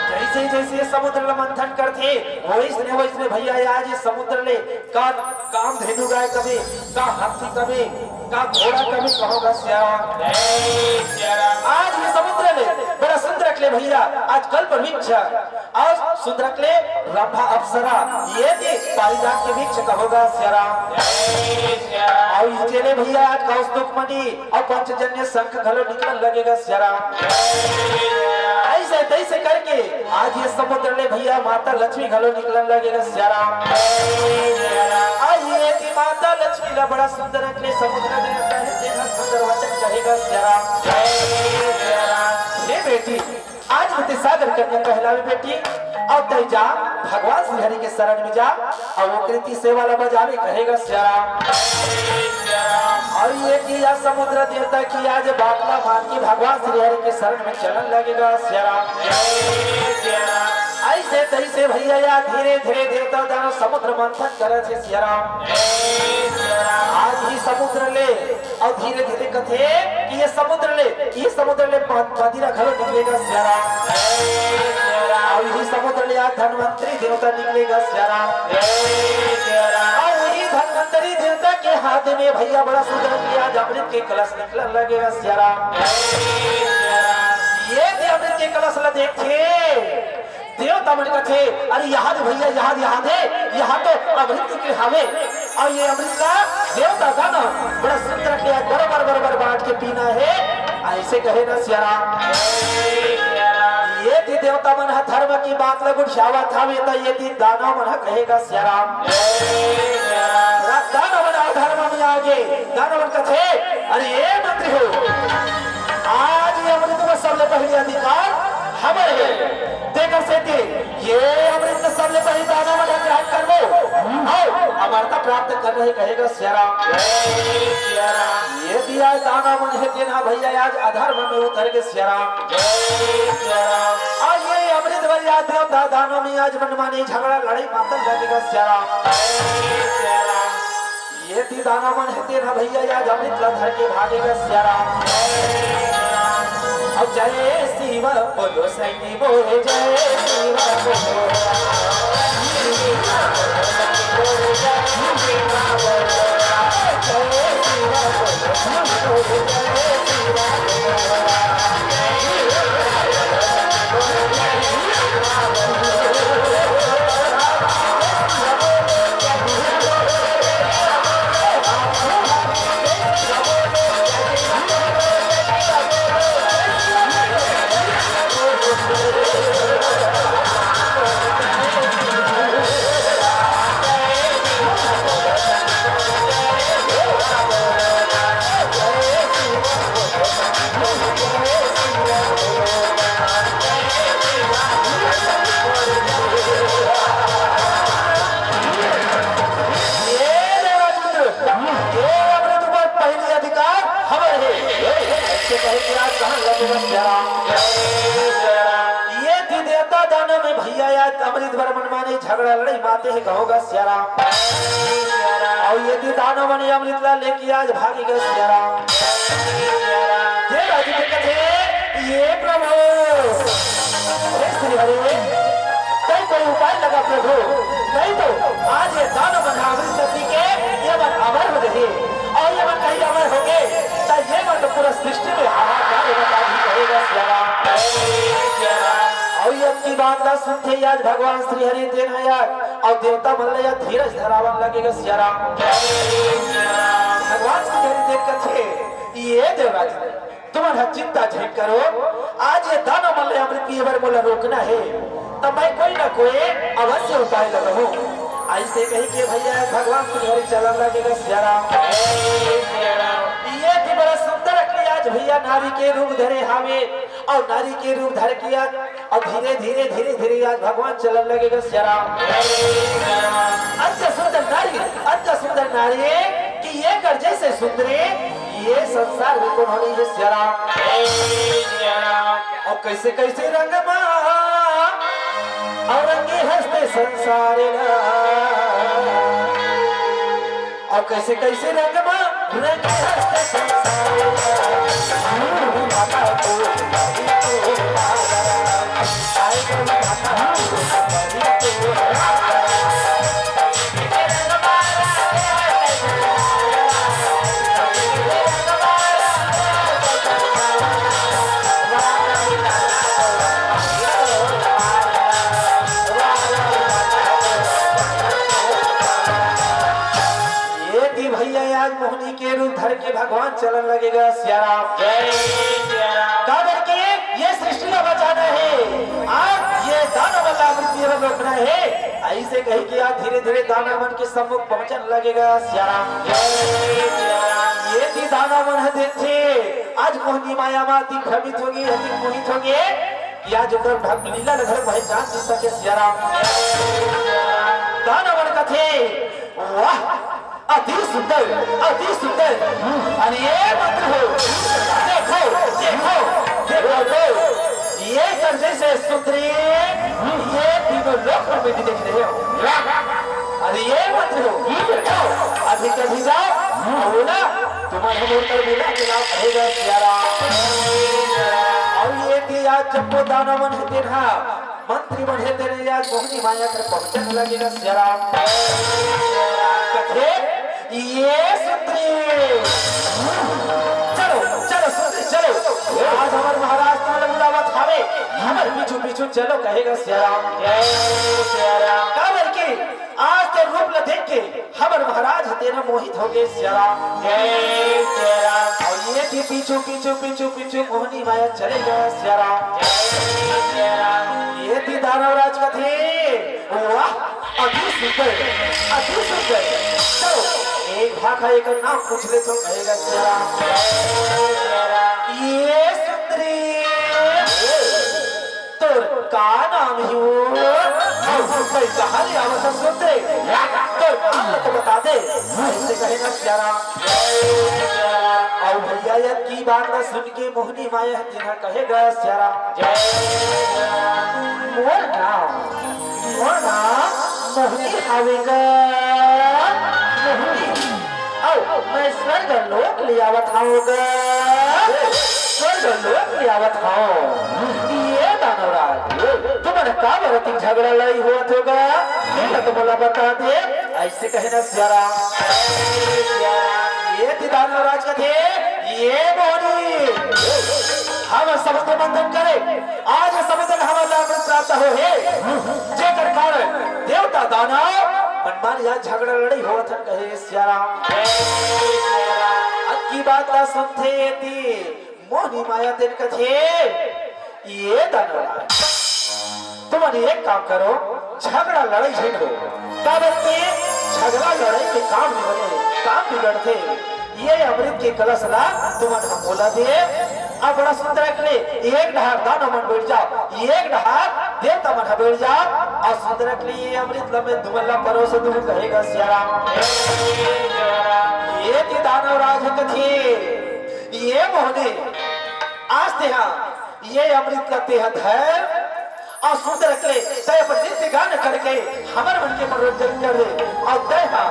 जैसे जैसे ये समुद्र ला मंथन करथे, वैसने वैसने भैया आज ये समुद्र ले का कामधेनु गाय कबे, का हाथी कबे, का घोड़ा कबे, कहोगा सियाराम। आज ये समुद्र ले बड़ा सुंदर अकले भैया, आज कल्प वृक्ष अउ सुंदर अकले रंभा अप्सरा, ये दे पारिजात के वृक्ष, कहोगा सियाराम। अउ इचे ले भैया आज कौस्तुभ मणि अउ पंचजन्य शंख घलो निकलन लगेगा सियाराम। ऐसे तैसे करके आज ये समुद्र ले भैया माता लक्ष्मी घलो निकलन लगेगा सियाराम। आज ये कि माता लक्ष्मी ला बड़ा सुंदर अकले समुद्र में आता है, तेरा सुंदर वचन कहेगा सियाराम। हे बेटी, आज मैं ते सागर कन्या कहलावे बेटी, अउ तै जा भगवान श्री हरि के शरण में जा, अउ ओकरे ती सेवा ला बजावे कहेगा सियाराम। अउ ये कि या समुद्र देवता की आज बात ला मान के भगवान श्री हरि के शरण में चलन लगेगा सियाराम। ऐसे तैसे भैया या धीरे धीरे देवता दानव समुद्र मंथन करे थे सियाराम। आज ही समुद्र ले अउ धीरे धीरे कथे कि ये समुद्र ले, ये समुद्र ले म-, मदिरा घलो निकलेगा सियाराम। अउ ये समुद्र ले आज धनवंतरी देवता निकलेगा सियाराम। अउ ये धनवंतरी देवता के हाथ में भैया बड़ा सुंदर के आज अमृत के कलश निकलन लगेगा सियाराम। ये दे अमृत के कलश ला देखे देवता मन कथे, "अरे यहाँ दे भैया, यहाँ दे, यहाँ दे, यहाँ तो अमृत निकले हावे।" अउ ये अमृत ला देवता दानव बड़ा सुंदर के आज बरोबर बरोबर बांट के पीना हे, ऐसे कहे ना सियाराम। ये दे देवता मन ह धर्म की बात ला गुठियावत हावे, त ये दे दानव मन ह कहेगा सियाराम। रा-, दानव मन अधर्म में आगे, दानव मन कथे, "अरे ये मंत्री हो, आज ये अमृत में सबले पहले अधिकार हमर हे, तेकर सेती ये अमृत में सबले पहले दानव मन ग्रहण करबो, अउ अमरता प्राप्त कर रहे," कहेगा सियाराम। ये दिया दानव मन हे तेन ह भैया आज अधर्म में उतर गे सियाराम। अउ ये अमृत बर आज देवता दानव में आज मनमानी झगड़ा लड़ाई मातल लगेगा सियाराम। ये दे दानव मन हे तेन ह भैया आज अमृत ला धर के भागेगा सियाराम। अब जय शिव बोलो सैनी बोले जय शिव बोलो। ये देवराज इंद्र, ये अमृत पर पहली अधिकार हमर हे। ऐसे कहे कि आज कहाँ लगे बस जरा। ये दे देवता दानव में भैया आज अमृत बर मनमानी झगड़ा लड़ाई माते हे, कहोगा सियाराम। अउ ये दे दानव मन अमृत ला लेके आज भागेगा सियाराम। ये राजू के कथे, ये प्रभु, हे श्री हरि, तैं कोई उपाय लगा प्रभु, नहीं तो आज ये दानव मन अमृत पी के ये मन अमर हो जाही, अउ ये मन कहीं अमर होगे, त ये मन तो पूरा सृष्टि में हाहाकार मचा दी, कहेगा सियाराम। अउ ये की बात ला सुनते ही आज भगवान श्री हरि तेन ह यार अउ देवता मन ला या धीरज धरावन लगेगा सियाराम। भगवान श्री हरि देख कथे, ये देवराज, तुमन ह चिंता झन करो, आज ये दानव मन ला अमृत पिए बर मोला रोकना हे, त मैं कोई ना कोई अवश्य उपाय लगाहूं। ऐसे कही के भैया भगवान श्री हरि चलन लगेगा सियाराम। ये भी बड़ा सुंदर अकली आज भैया नारी के रूप धरे हावे। अउ नारी के रूप धर के आज, अउ धीरे, धीरे, धीरे, धीरे आज भगवान चलन लगेगा सियाराम। अति सुंदर नारी, अति सुंदर नारी, कि ये कर जैसे सुंदरी, ये संसार में कोनो नइ हे सिया राम। जय सिया राम। अउ कइसे कइसे रंग मा, अउ रंगे हस ते संसार ला। अउ कइसे कइसे रंग मा, रंगे हस ते संसार ला। माता को ये दी भैया, आज मोहनी के रूप धर के भगवान चलन लगेगा सिया राम। जय सिया राम। काबर के ये सृष्टि ला बचाना हे, आज ये दानव ला अमृत पीए बर रोकना हे। अइसे कहि के आज धीरे धीरे दानव मन के सम्मुख पहुंचन लगेगा सिया राम। जय सिया राम। ये दी दानव मन ह देखथे, आज मोहनी माया मा अति भ्रमित होगे, अति मोहित होगे, कि आज ओकर भक्त लीला ल घलो पहचान नइ सके सिया राम। दानव मन कथे, वाह, अति सुंदर, अति सुंदर। अरे ये मंत्री हो, देखो, देखो, देखो तो, ये कर जइसे सुंदरी, ये तीनों लोक में भी देख रहे हो। अरे ये मंत्री हो, देखो, अभी कभी जाओ, बोला, तुम्हारे मोर कर बोला कि लाओ, हे गा सिया राम। अउ ये कि आज जब वो दानव मन हे तेन हा, मंत्री मन हे तेन हा, आज मोहनी माया कर पहुंचन लगेगा सिया राम। कथे, ये सुंदरी, चलो, चलो सुंदरी, चलो। आज हमर महाराज तुमन ला बुलावत हावे, हमर पीछू पीछू चलो कहेगा सिया राम। जय सिया राम। काबर के आज तो रूप ला देख के हमर महाराज ह तेन हा मोहित होगे सिया राम। जय सिया राम। अउ ये ती पीछू, पीछू, पीछू, पीछू मोहनी माया चले गा सिया राम। जय सिया राम। ये ती दानव राज कथे, वाह, अति सुंदर, अति सुंदर। चलो, एक भाखा एकर नाम पूछ लेथों, कहेगा सिया राम। जय सिया राम। ये सुंदरी, तोर का नाम हे वो? अउ तैं कहाँ ले आवत हस रे? तोर नाम ल तो बता दे। अइसे कहे ना सिया राम। अउ भैया, ये की बात ला सुन के मोहनी माया ह तेन हा कहे गा सिया राम। मोर नाम, मोर नाम मोहनी हावे गा, मोहनी। अउ मैं स्वर्ग लोक ले आवत हंव गा, स्वर्ग लोक ले आवत हंव। ये दानव राज, तुमन काबर अतिक झगड़ा लड़ई होवत हो गा? ये तो मोला बता दे। अइसे कहे ना सिया राम। ये ती दानव राज कथे, ये मोहनी, हम समुद्र मंथन करे, आज समुद्र हमन ला अमृत प्राप्त होहे, जेकर कारण देवता दानव मन मा आज झगड़ा लड़ई होवत हन, कहे सिया राम। अब की बात ला सुनथे ये ती मोहनी माया तेन कथे, ये दानव राज, तुमन एक काम करो, झगड़ा लड़ई झिन हो, काबर के झगड़ा लड़ई के काम नइ बने, काम बिगड़थे। ये अमृत के कलश ला तुमन ह मोला दे, अउ बड़ा सुंदर रख ले, एक डहार दानव मन बइठ जाव, एक डहार देवता मन ह बइठ जाव, अउ सुंदर रख ले ये अमृत ला मैं तुमन ला परोस दूं, कहेगा सिया राम। ये ती दानव राज कथे, ये मोहनी, आज तेहा ये अमृत ला तेहा धर, अउ सुंदर रख ले, तैं अपन नृत्य गान करके हमर मन के मनोरंजन कर दे, अउ तैं हा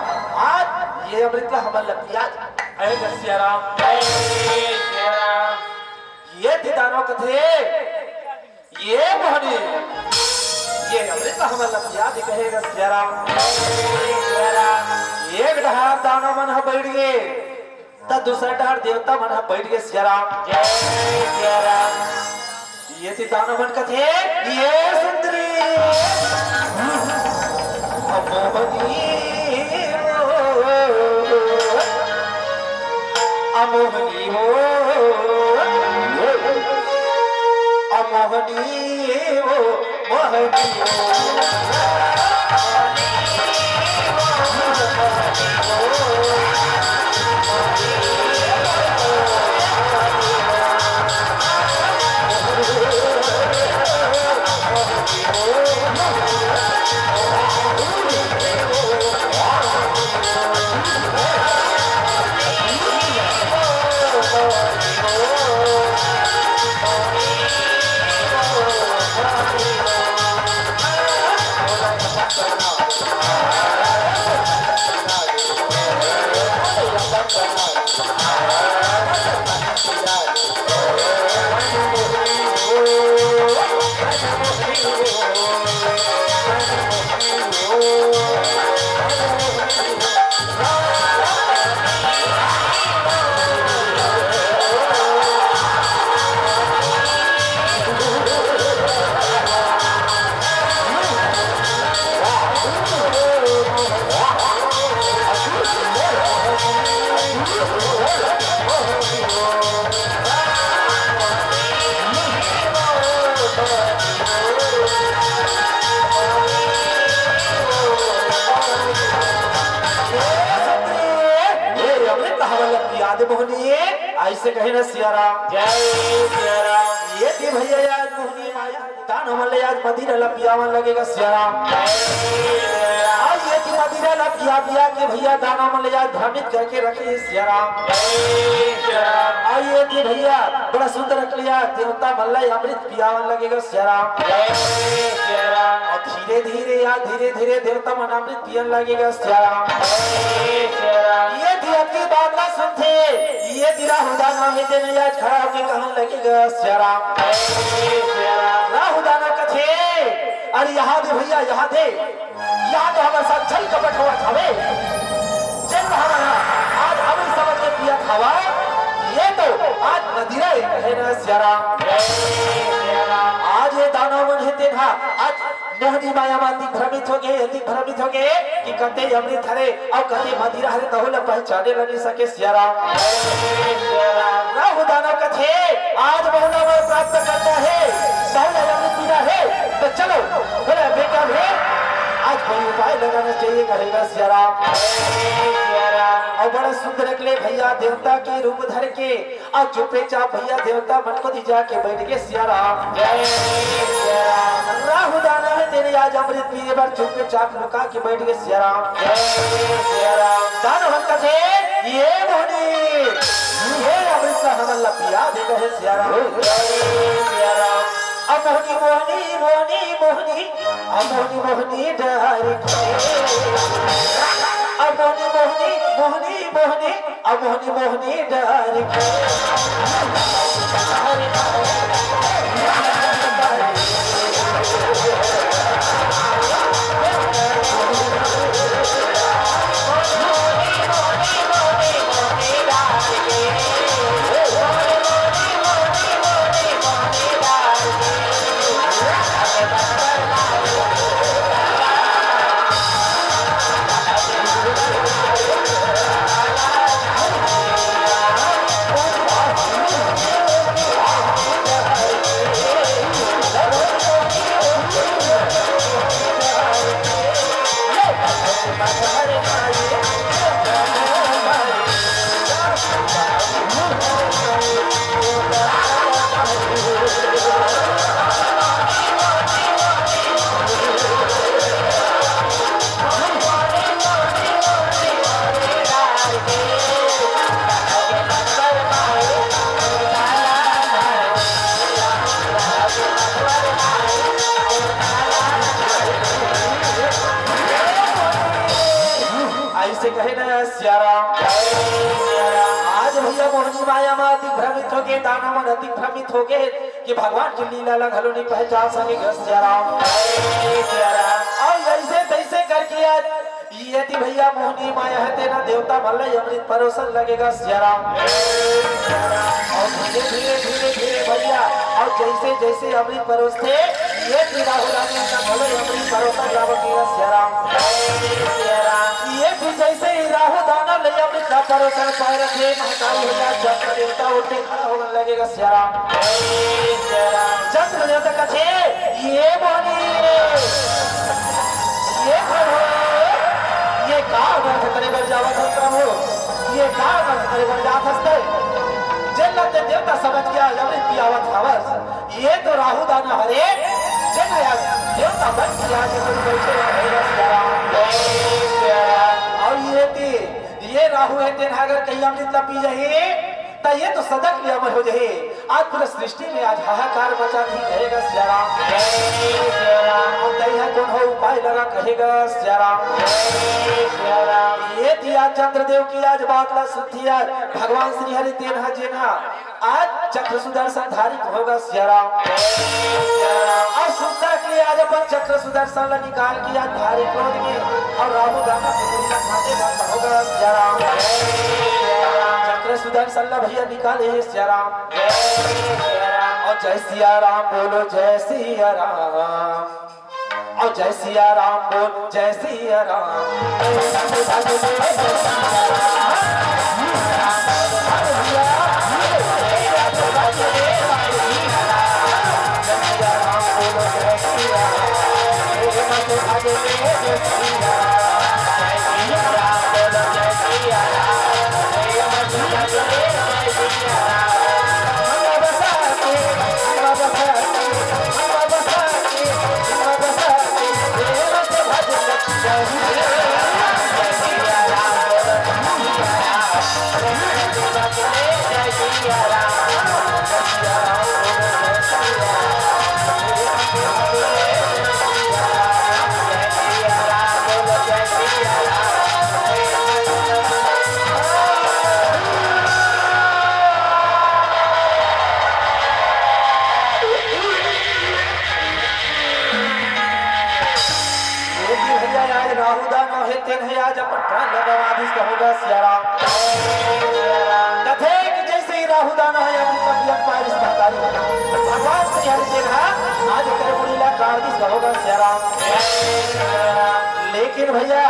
आज ये अमृत ला हमन ला पिया दे। जय सिया राम, जय सिया राम। ये ती दानव कथे, ये मोहनी, ये अमृत ला हमन ला पिया दे, कहेगा सिया राम। एक डहार दानव मन ह बइठ गे, त दूसरा डहार देवता मन ह बइठ गे सिया राम। जय सिया राम। ये ती दानव मन कथे, ये सुंदरी, अमोहनी हो, अमोहनी हो, अमोहनी हो, मोहनी हो। याद मोहनी, अइसे कहे न सिया राम। जय सिया राम। ये दे भैया याद मोहनी माया, दानव मन ल आज मदिरा ल पियावन लगे गा सिया राम। जय सिया राम। आ ये दे मदिरा ल पिया पिया के भैया दानव मन ल आज भ्रमित करके रखे हे सिया राम। जय सिया राम। आ ये दे भैया बड़ा सुंदर अकलिया देवता मन ल अमृत पियावन लगे गा सिया राम। जय सिया राम। अउ धीरे धीरे या धीरे धीरे देवता मन अमृत पियन लगे गा सिया राम। जय सिया राम। ये दे अतकी बात ला सुनथे, ये दे राहु दानव हे तेन आज खड़ा होके कहन लगे गा सिया राम। जय सिया राम। राहु दानव कथे, अरे यहाँ दे भैया, यहाँ दे, यहाँ तो हमर साथ छल कपट होवत हवे। जेन हमन ह आज अमृत समझ के पियत हवन, ये तो आज मदिरा ए कहे न सिया राम। जय सिया राम। आज ये दानव मन हे तेन ह आज मोहनी माया म अति भ्रमित होगे, अति भ्रमित होगे कि कते अमृत हरे अउ कते मदिरा हरे, तहू ल पहचाने ल नइ सके सिया राम। जय सिया राम। राहु दानव कथे, आज बहुला वर प्राप्त करना हे, बहुला अमृत पीना हे, त चलो, बोले बेटा हे, आज कोई उपाय लगाना चाहिए, कहे गा सिया राम। जय सिया राम। अउ बड़ा सुंदर अकले भैया देवता के रूप धर के अउ चुपे चाप भैया देवता मन कोती जाके बइठ गे सिया राम। जय सिया राम। राहु दानव हे तेन आज अमृत पीए बर चुपे चाप लुका के बइठ गे सिया राम। जय सिया राम। दानव मन कथे, ये मोहनी, ये अमृत ला हमन ला पिया दे कहे सिया राम। जय सिया राम। अब मोहनी, मोहनी, मोहनी, मोहनी, अब मोहनी, मोहनी डर के। अब मोहनी, मोहनी, मोहनी, मोहनी, अब मोहनी मोहनी डर के। ऐसे कहे ना सिया राम। आज भैया मोहनी माया में अति भ्रमित हो गए, दानव मन अति भ्रमित हो गए कि भगवान की लीला ला घलो नहीं पहचान सके गा सिया राम। अउ ऐसे तैसे करके आज ये दे भैया मोहनी माया हे तेन ह देवता मन ला अमृत परोसन लगे गा सिया राम। अउ धीरे धीरे धीरे धीरे भैया, अउ जैसे जैसे अमृत परोसथे, ये दे राहु दानव ला घलो अमृत परोसन लगे गा सिया राम। ये दे जैसे ही राहु दानव ला अमृत ला परोसन पाए रथे, महतारी भैया चंद्र देवता उठ के खड़ा होवन लगे गा सिया राम। चंद्र देवता कथे, ये मोहनी, ये प्रभु, ये का अनर्थ करे बर जावत हस प्रभु? ये का अनर्थ करे बर जात हस तैं? जेन ला तैं देवता समझ के अमृत पियावत हवस, ये तो राहु दानव हरे, जेन ह देवता बन के आके कोई बैठे रहे। अउ ये दे, ये राहु हे तेन ह अगर कहीं अमृत ला पी जाही, त ये तो सदा के लिए अमर हो जाही। आज पूरा सृष्टि में आज हाहाकार मचा दी कहे गा सिया राम। जय सिया राम। अउ तैं ह कोनो उपाय लगा कहे गा सिया राम। जय सिया राम। ये दे आज चंद्रदेव के आज बात ला सुनथे आज भगवान श्री हरि तेन ह जेन ह आज चक्र सुदर्शन धारी हो गा सिया राम। जय सिया राम। अउ सुंदर के लिए आज अपन चक्र सुदर्शन ला निकाल के आज धारी क्रोध में अउ राहु दानव के दूरी ला खाते बंद हो गा सिया राम। जय सिया राम। चक्र सुदर्शन ला भैया निकाले हे सिया राम। जय सिया राम। अउ जय सिया राम बोलो, जय सिया राम। अउ जय सिया राम बोल, जय सिया राम। दाना हे अभी तक यक पारिस महतारी। भगवान श्री हरि तेन हा आज एकर मुड़ी ला काट दिस, कहो गा सिया राम। लेकिन भैया,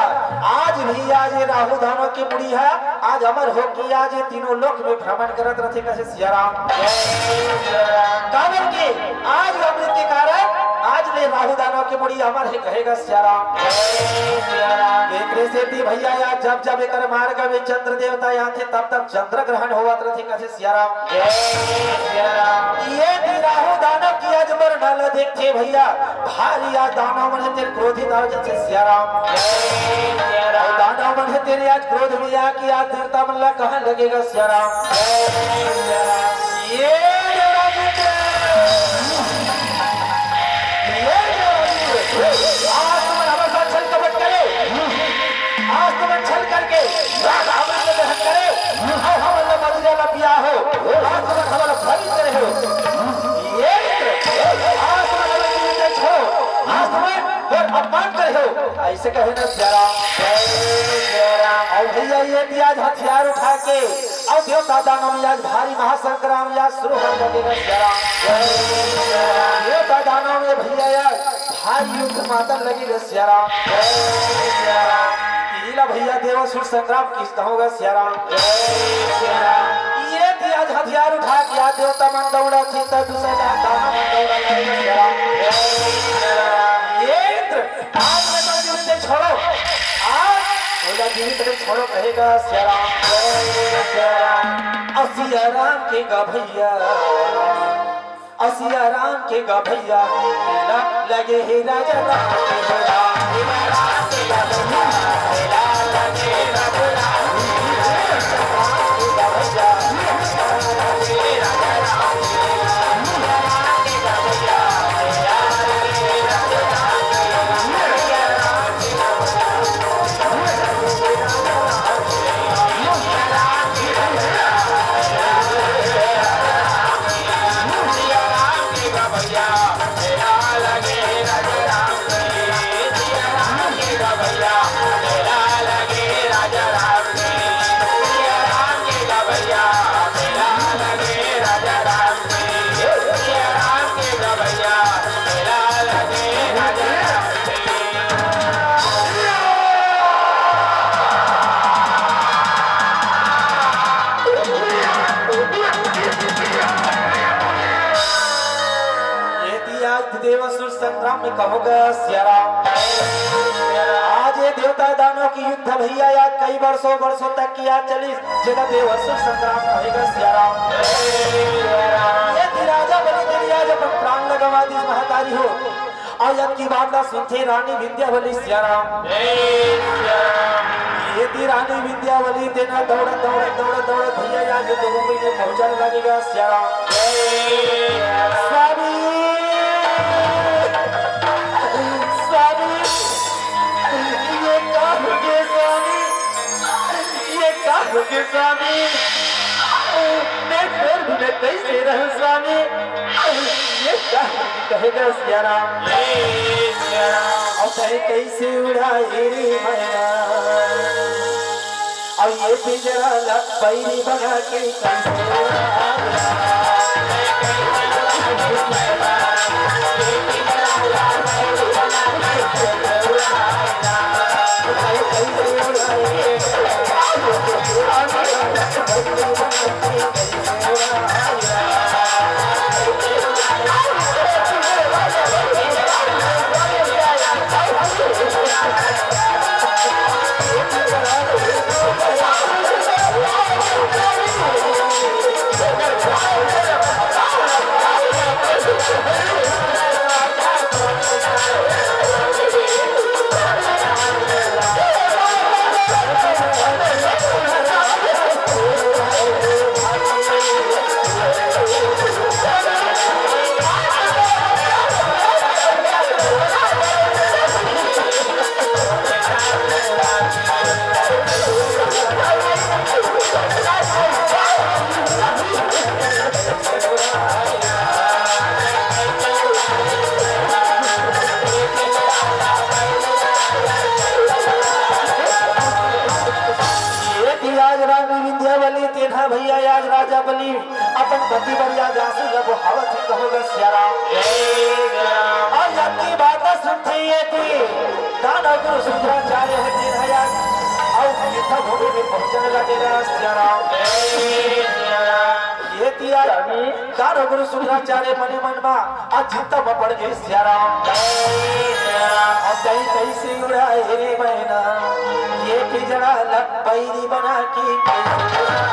आज भी आज ये राहु दानव के मुड़ी हा आज अमर होके आज ये तीनों लोक में भ्रमण करत रथे, कहे सिया राम। काबर के आज अमृत के कारण आज ले राहु दानव के मुड़ी अमर हे, कहे गा सिया राम। एकरे सेती भैया, या जब जब एकर मार्ग में चंद्र देवता आथे, तब तब चंद्र ग्रहण होवत रथे, कहे सिया राम। ये दिन राहु दानव के आज मरना ल देखथे भैया, भारी आज दानव मन हे तेन क्रोधित हो जाथे सिया राम। अउ दानव मन हे तेन आज क्रोध में आके आज देवता मन ला कहन लगे गा सिया राम। ये देवराज मित्र, ये देवराज मित्र, आज तुमन हमर साथ छल कपट करे, आज तुमन छल करके हमन ला ग्रहण करे, अउ हमन ला मदिरा ला पिया हो, आज तुमन हमन ला भ्रमित करे हो। ये मित्र, आज तुमन हमर जीवित छोड़ो, आज तुमन मोर अपमान करे हो। अइसे कहे न सिया राम। अउ भैया ये भी आज हथियार उठा के अउ देवता दानव में आज भारी महासंग्राम आज शुरू होने लगे गा सिया राम। देवता दानव में भैया आज भारी युद्ध मातन लगे गा सिया राम। इला भैया देवासुर संग्राम किस कहो गा सिया राम। ये भी आज हथियार उठा के आज देवता मन दौड़ा थे, तो दूसरा दानव मन दौड़ा लगे गा सिया राम। ये इंद्र आज मैं तो जीवित छोड़ो, आज ओला जीवित नहीं छोड़ो, कहे गा सिया राम। अ सिया राम के गा भैया, अ सिया राम के गा भैया, मेला लगे हे राजा राम के गा भैया। ये दिया देवासुर संग्राम में कहो गा सिया राम। आज ये देवता दानव के युद्ध भैया, या कई वर्षों वर्षों तक किया चलिस, जेला देवासुर संग्राम कहे गा सिया राम। ये थी राजा बलि के लिए आज अपन प्राण लगवा दिस महतारी हो। अउ यद की बात ला सुनथे रानी विंध्यावली सिया राम। ये थी रानी विंध्यावली तेन हा दौड़त दौड़त दौड़त दौड़त भैया या युद्ध भूमि में पहुंचने लगे गा सिया राम। स्वामी, स्वामी, ये का होगे स्वामी, ये का होगे स्वामी, मैं गर्भ में कैसे रहूं स्वामी, ये का होगे कहे गा सिया राम। अउ तैं कैसे उड़ाए रे मैना, अउ ये पिंजरा ला बैरी बना के कैसे उड़ाए। बली अपन पति बर आज आंसू ला बहावत हे, कहो गा सिया राम। जय सिया राम। अउ अतकी बात ला सुनते ही एती दानव गुरु शुक्राचार्य हे तेन ह आज अउ युद्ध भूमि में पहुंचने लगे गा सिया राम। जय सिया राम। एती आज स्वामी। दानव गुरु शुक्राचार्य मने मन मा आज चिंता म पड़ गे सिया राम। जय सिया राम। अउ तई कइसे उड़ाए रे मैना, ये पिंजरा ला पैरी बना के कइसे उड़ाए।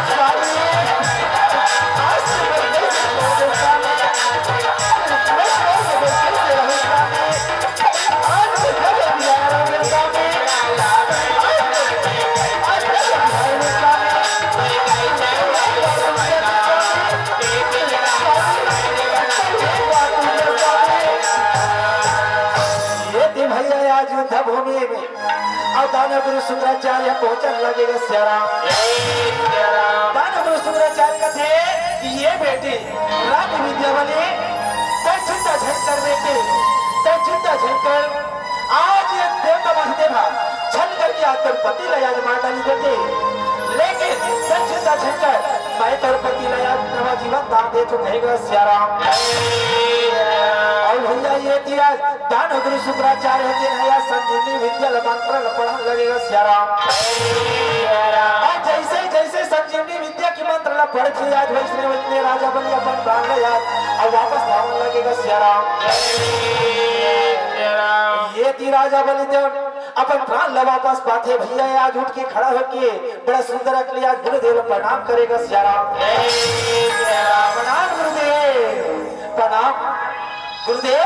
स्वामी, आज से मैं कइसे रहूं स्वामी? आज से मैं कइसे रहूं स्वामी? आज से मैं कइसे रहूं स्वामी? आज से, आज से मैं कइसे रहूं स्वामी? एती भैया आज युद्ध भूमि में अउ दानव गुरु शुक्राचार्य पहुंचन लगे गा सिया राम। दानव गुरु शुक्राचार्य कथे, ये बेटी रानी विद्यावली, तैं चिंता झन कर बेटी, तैं चिंता झन कर। आज ये देवता महादेव ह छल करके आज तोर पति ला आज मार डाली बेटी, लेकिन तैं चिंता झन कर, मैं तोर पति ला आज नवा जीवन दान देथों, कहे गा सिया राम। अउ भैया एती आज दानव गुरु शुक्राचार्य हे तेन ह आज संजीवनी विद्या ला मंत्र ला पढ़न लगे गा सिया राम। अउ जइसे जइसे संजीवनी विद्या के मंत्र ला पढ़थे आज वइसने वइसने राजा बलि अपन प्राण ला याद अउ वापस आवन लगे गा सिया राम। एती राजा बलि देव अपन प्राण ला वापस पाथे भैया, आज उठ के खड़ा होके बड़ा सुंदर अकली आज गुरुदेव ला प्रणाम करे गा सिया राम। प्रणाम गुरुदेव, प्रणाम। गुरुदेव,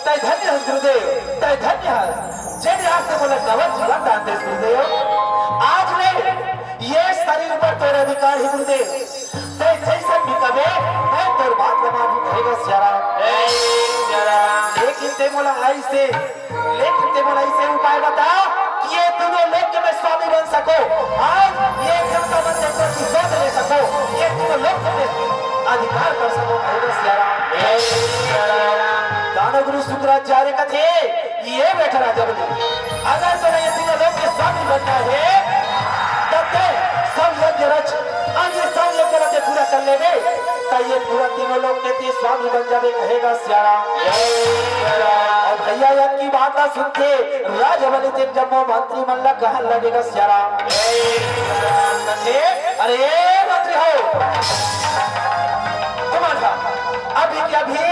तैं धन्य हस गुरुदेव, तैं धन्य हस। जेन आज तैं मोला नवा जीवन दान देस गुरुदेव। आज ले ये शरीर ऊपर तोर अधिकार हे गुरुदेव। तैं जइसन भी कबे, मैं तोर बात ला मानहूं, कहे गा सिया राम। लेकिन तैं मोला अइसे, लेकिन तैं मोला अइसे उपाय बता कि ये तीनों लोक के मैं स्वामी बन सकूं। आज ये देवता मन से प्रतिशोध ले सकूं, ये तीनों लोक के मैं अधिकार कर सकूं, कहे गा सिया राम। दानव गुरु शुक्राचार्य कथे, ये बेटा राजा बलि, अगर तोला ये तीनों लोक के स्वामी बनना हे, त तैं सौ यज्ञ रच, अउ ये सौ यज्ञ ला तैं पूरा कर लेबे, त ये पूरा तीनों लोक के तैं स्वामी बन जाबे, कहे गा सिया राम। अउ भैया अतकी बात ला सुनथे राजा बलि तेन जम्मो मंत्री मन ला कहन लगे गा सिया राम। कथे, अरे मंत्री हो, तुमन ह अभी के अभी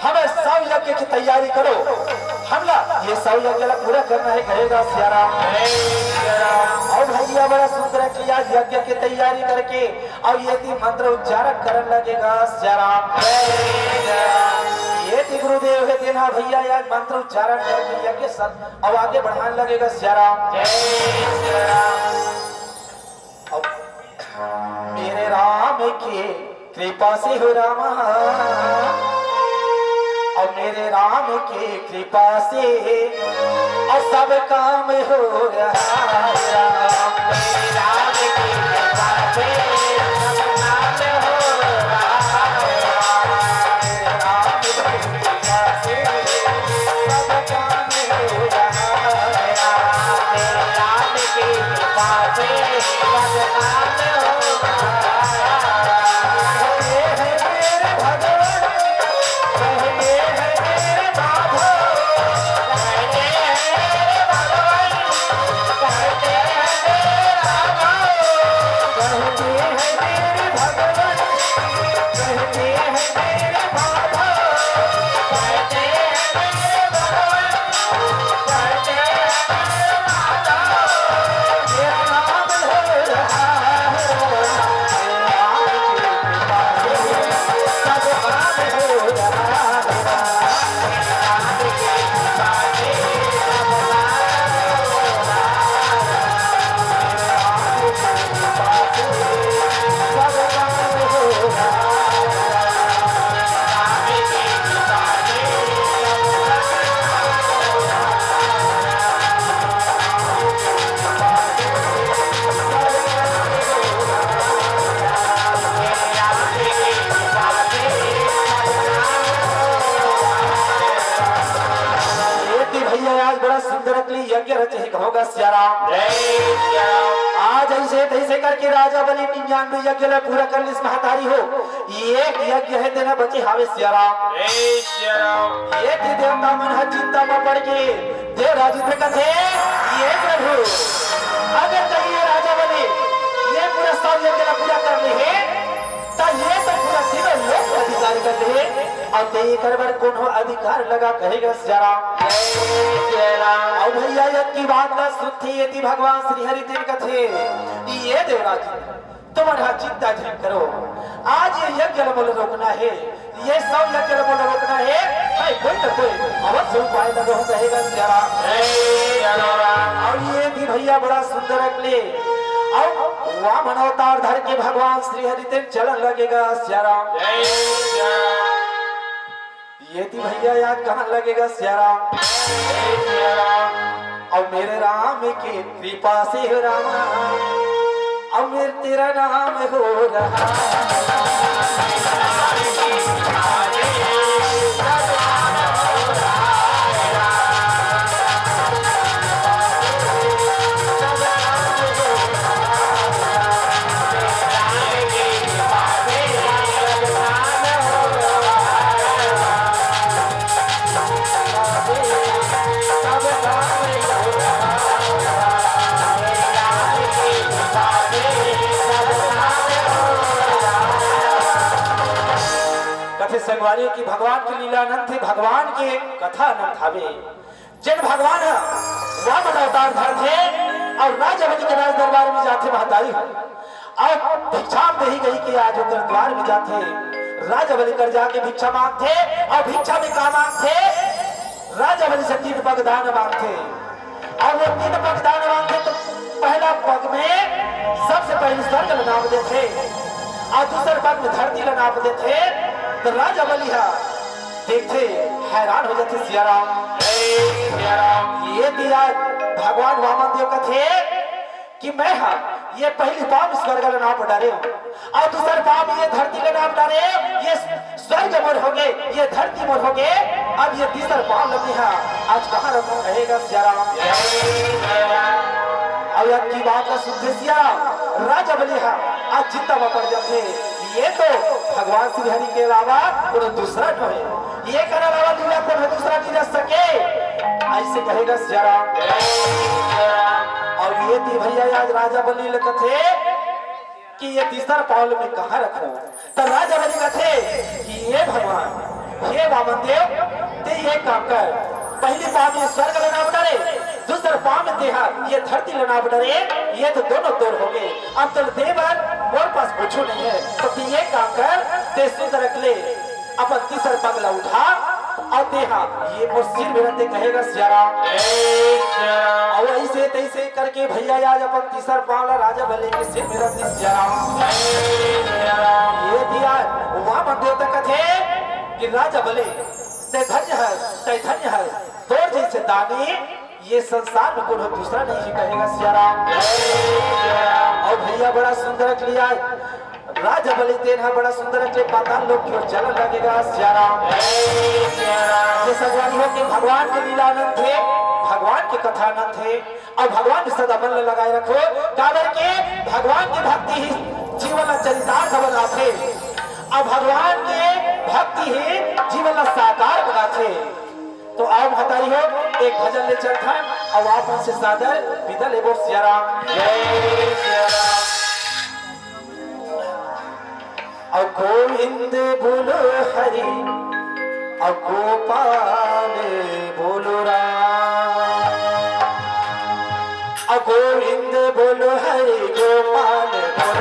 हमर सौ यज्ञ के तैयारी करो, हमला ये सौ यज्ञ ला पूरा करना हे, कहे गा सिया राम। अउ भैया बड़ा सुंदर अकली आज यज्ञ के तैयारी करके अउ एती मंत्र उच्चारण करन लगे गा सिया राम। एती गुरुदेव हे तेन ह भैया आज मंत्र उच्चारण करके यज्ञ सर अउ आगे बढ़ान लगे गा सिया राम। अउ मेरे राम के कृपा से हो रामा, अउ मेरे राम के कृपा से अउ सब काम हो रहा है राम। मेरे राम के कृपा से सब काम हो रहा है राम। मेरे राम के कृपा से सब काम हो रहा है राम। मेरे राम के कृपा से सब काम हो रहा है। हे मेरे भगवान, कहते हैं मेरे माधव, कहते हैं मेरे भगवान, कहते हैं मेरे राघव, कहते हैं मेरे भगवान, कहते हैं मेरे माधव, कहते हैं मेरे भगवान, कहते हैं मेरे माधव। मेरा नाम हो रहा है राम। भैया आज बड़ा सुंदर अकली यज्ञ रचे हे, कहो गा सिया राम। आज तइसे तइसे करके राजा बलि निन्यानवे यज्ञ ला पूरा कर लिस महतारी हो। एक यज्ञ हे तेन बचे हावे सियाराम। जय सियाराम। ये देवता मन ह चिंता म पड़ के देवराज इंद्र कथे, ये प्रभु, अगर कहीं ये राजा बलि ये पूरा सौ यज्ञ ला पूरा कर ले हे, त ये तो पूरा तीनों लोक के अधिकार कर ले हे। अउ ते एकर बर कोनो अधिकार लगा कहेगा सियाराम। जय सियाराम। अउ भैया, यज्ञ की बात ला सुनथे एती भगवान श्री हरि तेन कथे, ये देवराज, तुमन हा चिंता झन करो, आज ये यज्ञ ल मोला रोकना हे, ये सौ यज्ञ ल मोला रोकना हे, मैं कोई न कोई अवश्य उपाय लगाहूं कहेगा सियाराम। जय सियाराम। अउ ये भी भैया बड़ा सुंदर अगले, अउ वामन अवतार धर के भगवान श्री हरि तेन चलन लगेगा सियाराम। जय सियाराम। ये थी भैया याद कहाँ लगेगा सियाराम। जय सियाराम। और मेरे राम की कृपा से हो रामा, और मेरे तेरा नाम हो रहा। कथे संगवारी हो कि भगवान के लीला अनंत हे, भगवान के कथा अनंत हवे। जेन भगवान ह वामन अवतार धरथे अउ राजा बलि के राज दरबार में जाथे महतारी हो, अउ भिक्षाम देही कहि के आज ओकर द्वार में जाथे। राजा बलि कर जाके भिक्षा मांगथे अउ भिक्षा में का मांगथे? राजा बलि से तीन पग दान मांगथे। अउ वो तीन पग दान मांगथे त पहला पग में सबसे पहले स्वर्ग ल नाप देथे अउ दूसर पग में धरती ल नाप देथे। त राजा बलि ह देखथे, हैरान हो जाथे सियाराम। जय सियाराम। ये दिया भगवान वामन देव कथे कि मैं हा ये पहली पांव स्वर्ग ल नाप डारे हूं अउ दूसर पांव ये धरती ल नाप डारे, ये स्वर्ग मोर होगे, ये धरती मोर होगे, अब ये तीसर पांव ल मैं हा आज कहां रखूं कहेगा सियाराम। जय सियाराम। अउ यज्ञ की बात ला सुनथे सियाराम, राजा बलि हा आज चिंता में पड़ जाथे। ये तो भगवान श्री हरि के अलावा कोनो दूसरा नोहे, ये कर अलावा लीला कोनो दूसरा नइ रच सके, अइसे कहेगा सियाराम। अउ ये थी भैया आज राजा बलि ल कथे कि ये तीसर पांव ल मैं कहां रखूं? त राजा बलि कथे कि हे भगवान, हे वामन देव, ते ये काम कर, पहली पांव में स्वर्ग ल नाप डारे, दूसर पांव में तेहा ये धरती ल नाप डारे, ये तो दोनों तोर होगे। अब तोर दे बर मोर पास कुछू नइ हे, त ते ये काम कर, ते सुंदर अकले अपन तीसर पग ल उठा अउ तेहा ये मोर सिर में रख दे कहेगा सियाराम। जय सियाराम। अउ अइसे तइसे करके भैया आज अपन तीसर पांव ल राजा बलि के सिर में रख दे सियाराम। जय सियाराम। ये दिया वामन देवता कथे कि राजा बलि, ते धन्य हस, ते धन्य हस, तोर जइसे दानी ये संसार में कोनो दूसरा नइ हे कहेगा सियाराम। जय सियाराम। अउ भैया बड़ा सुंदर अकले आज राजा बलि तेन ह बड़ा सुंदर अकले पाताल लोक की ओर चलन लगेगा सियाराम। जय सियाराम। ये संगवारी हो कि भगवान के लीला अनंत हे, भगवान के कथा अनंत हे, अउ भगवान में सदा मन ल लगाए रखो, काबर के भगवान के भक्ति ही जीवन ला चरितार्थ बनाथे, अउ भगवान के भक्ति ही जीवन ला साकार बनाथे। तो आओ महतारी हो, एक भजन ले चलथन अउ आप मन से सादर विदा लेबो सियाराम। जय सियाराम। अउ गोविंद बोलो हरि, अउ गोपाल बोलो राम। अउ गोविंद बोलो हरि, गोपाल बोलो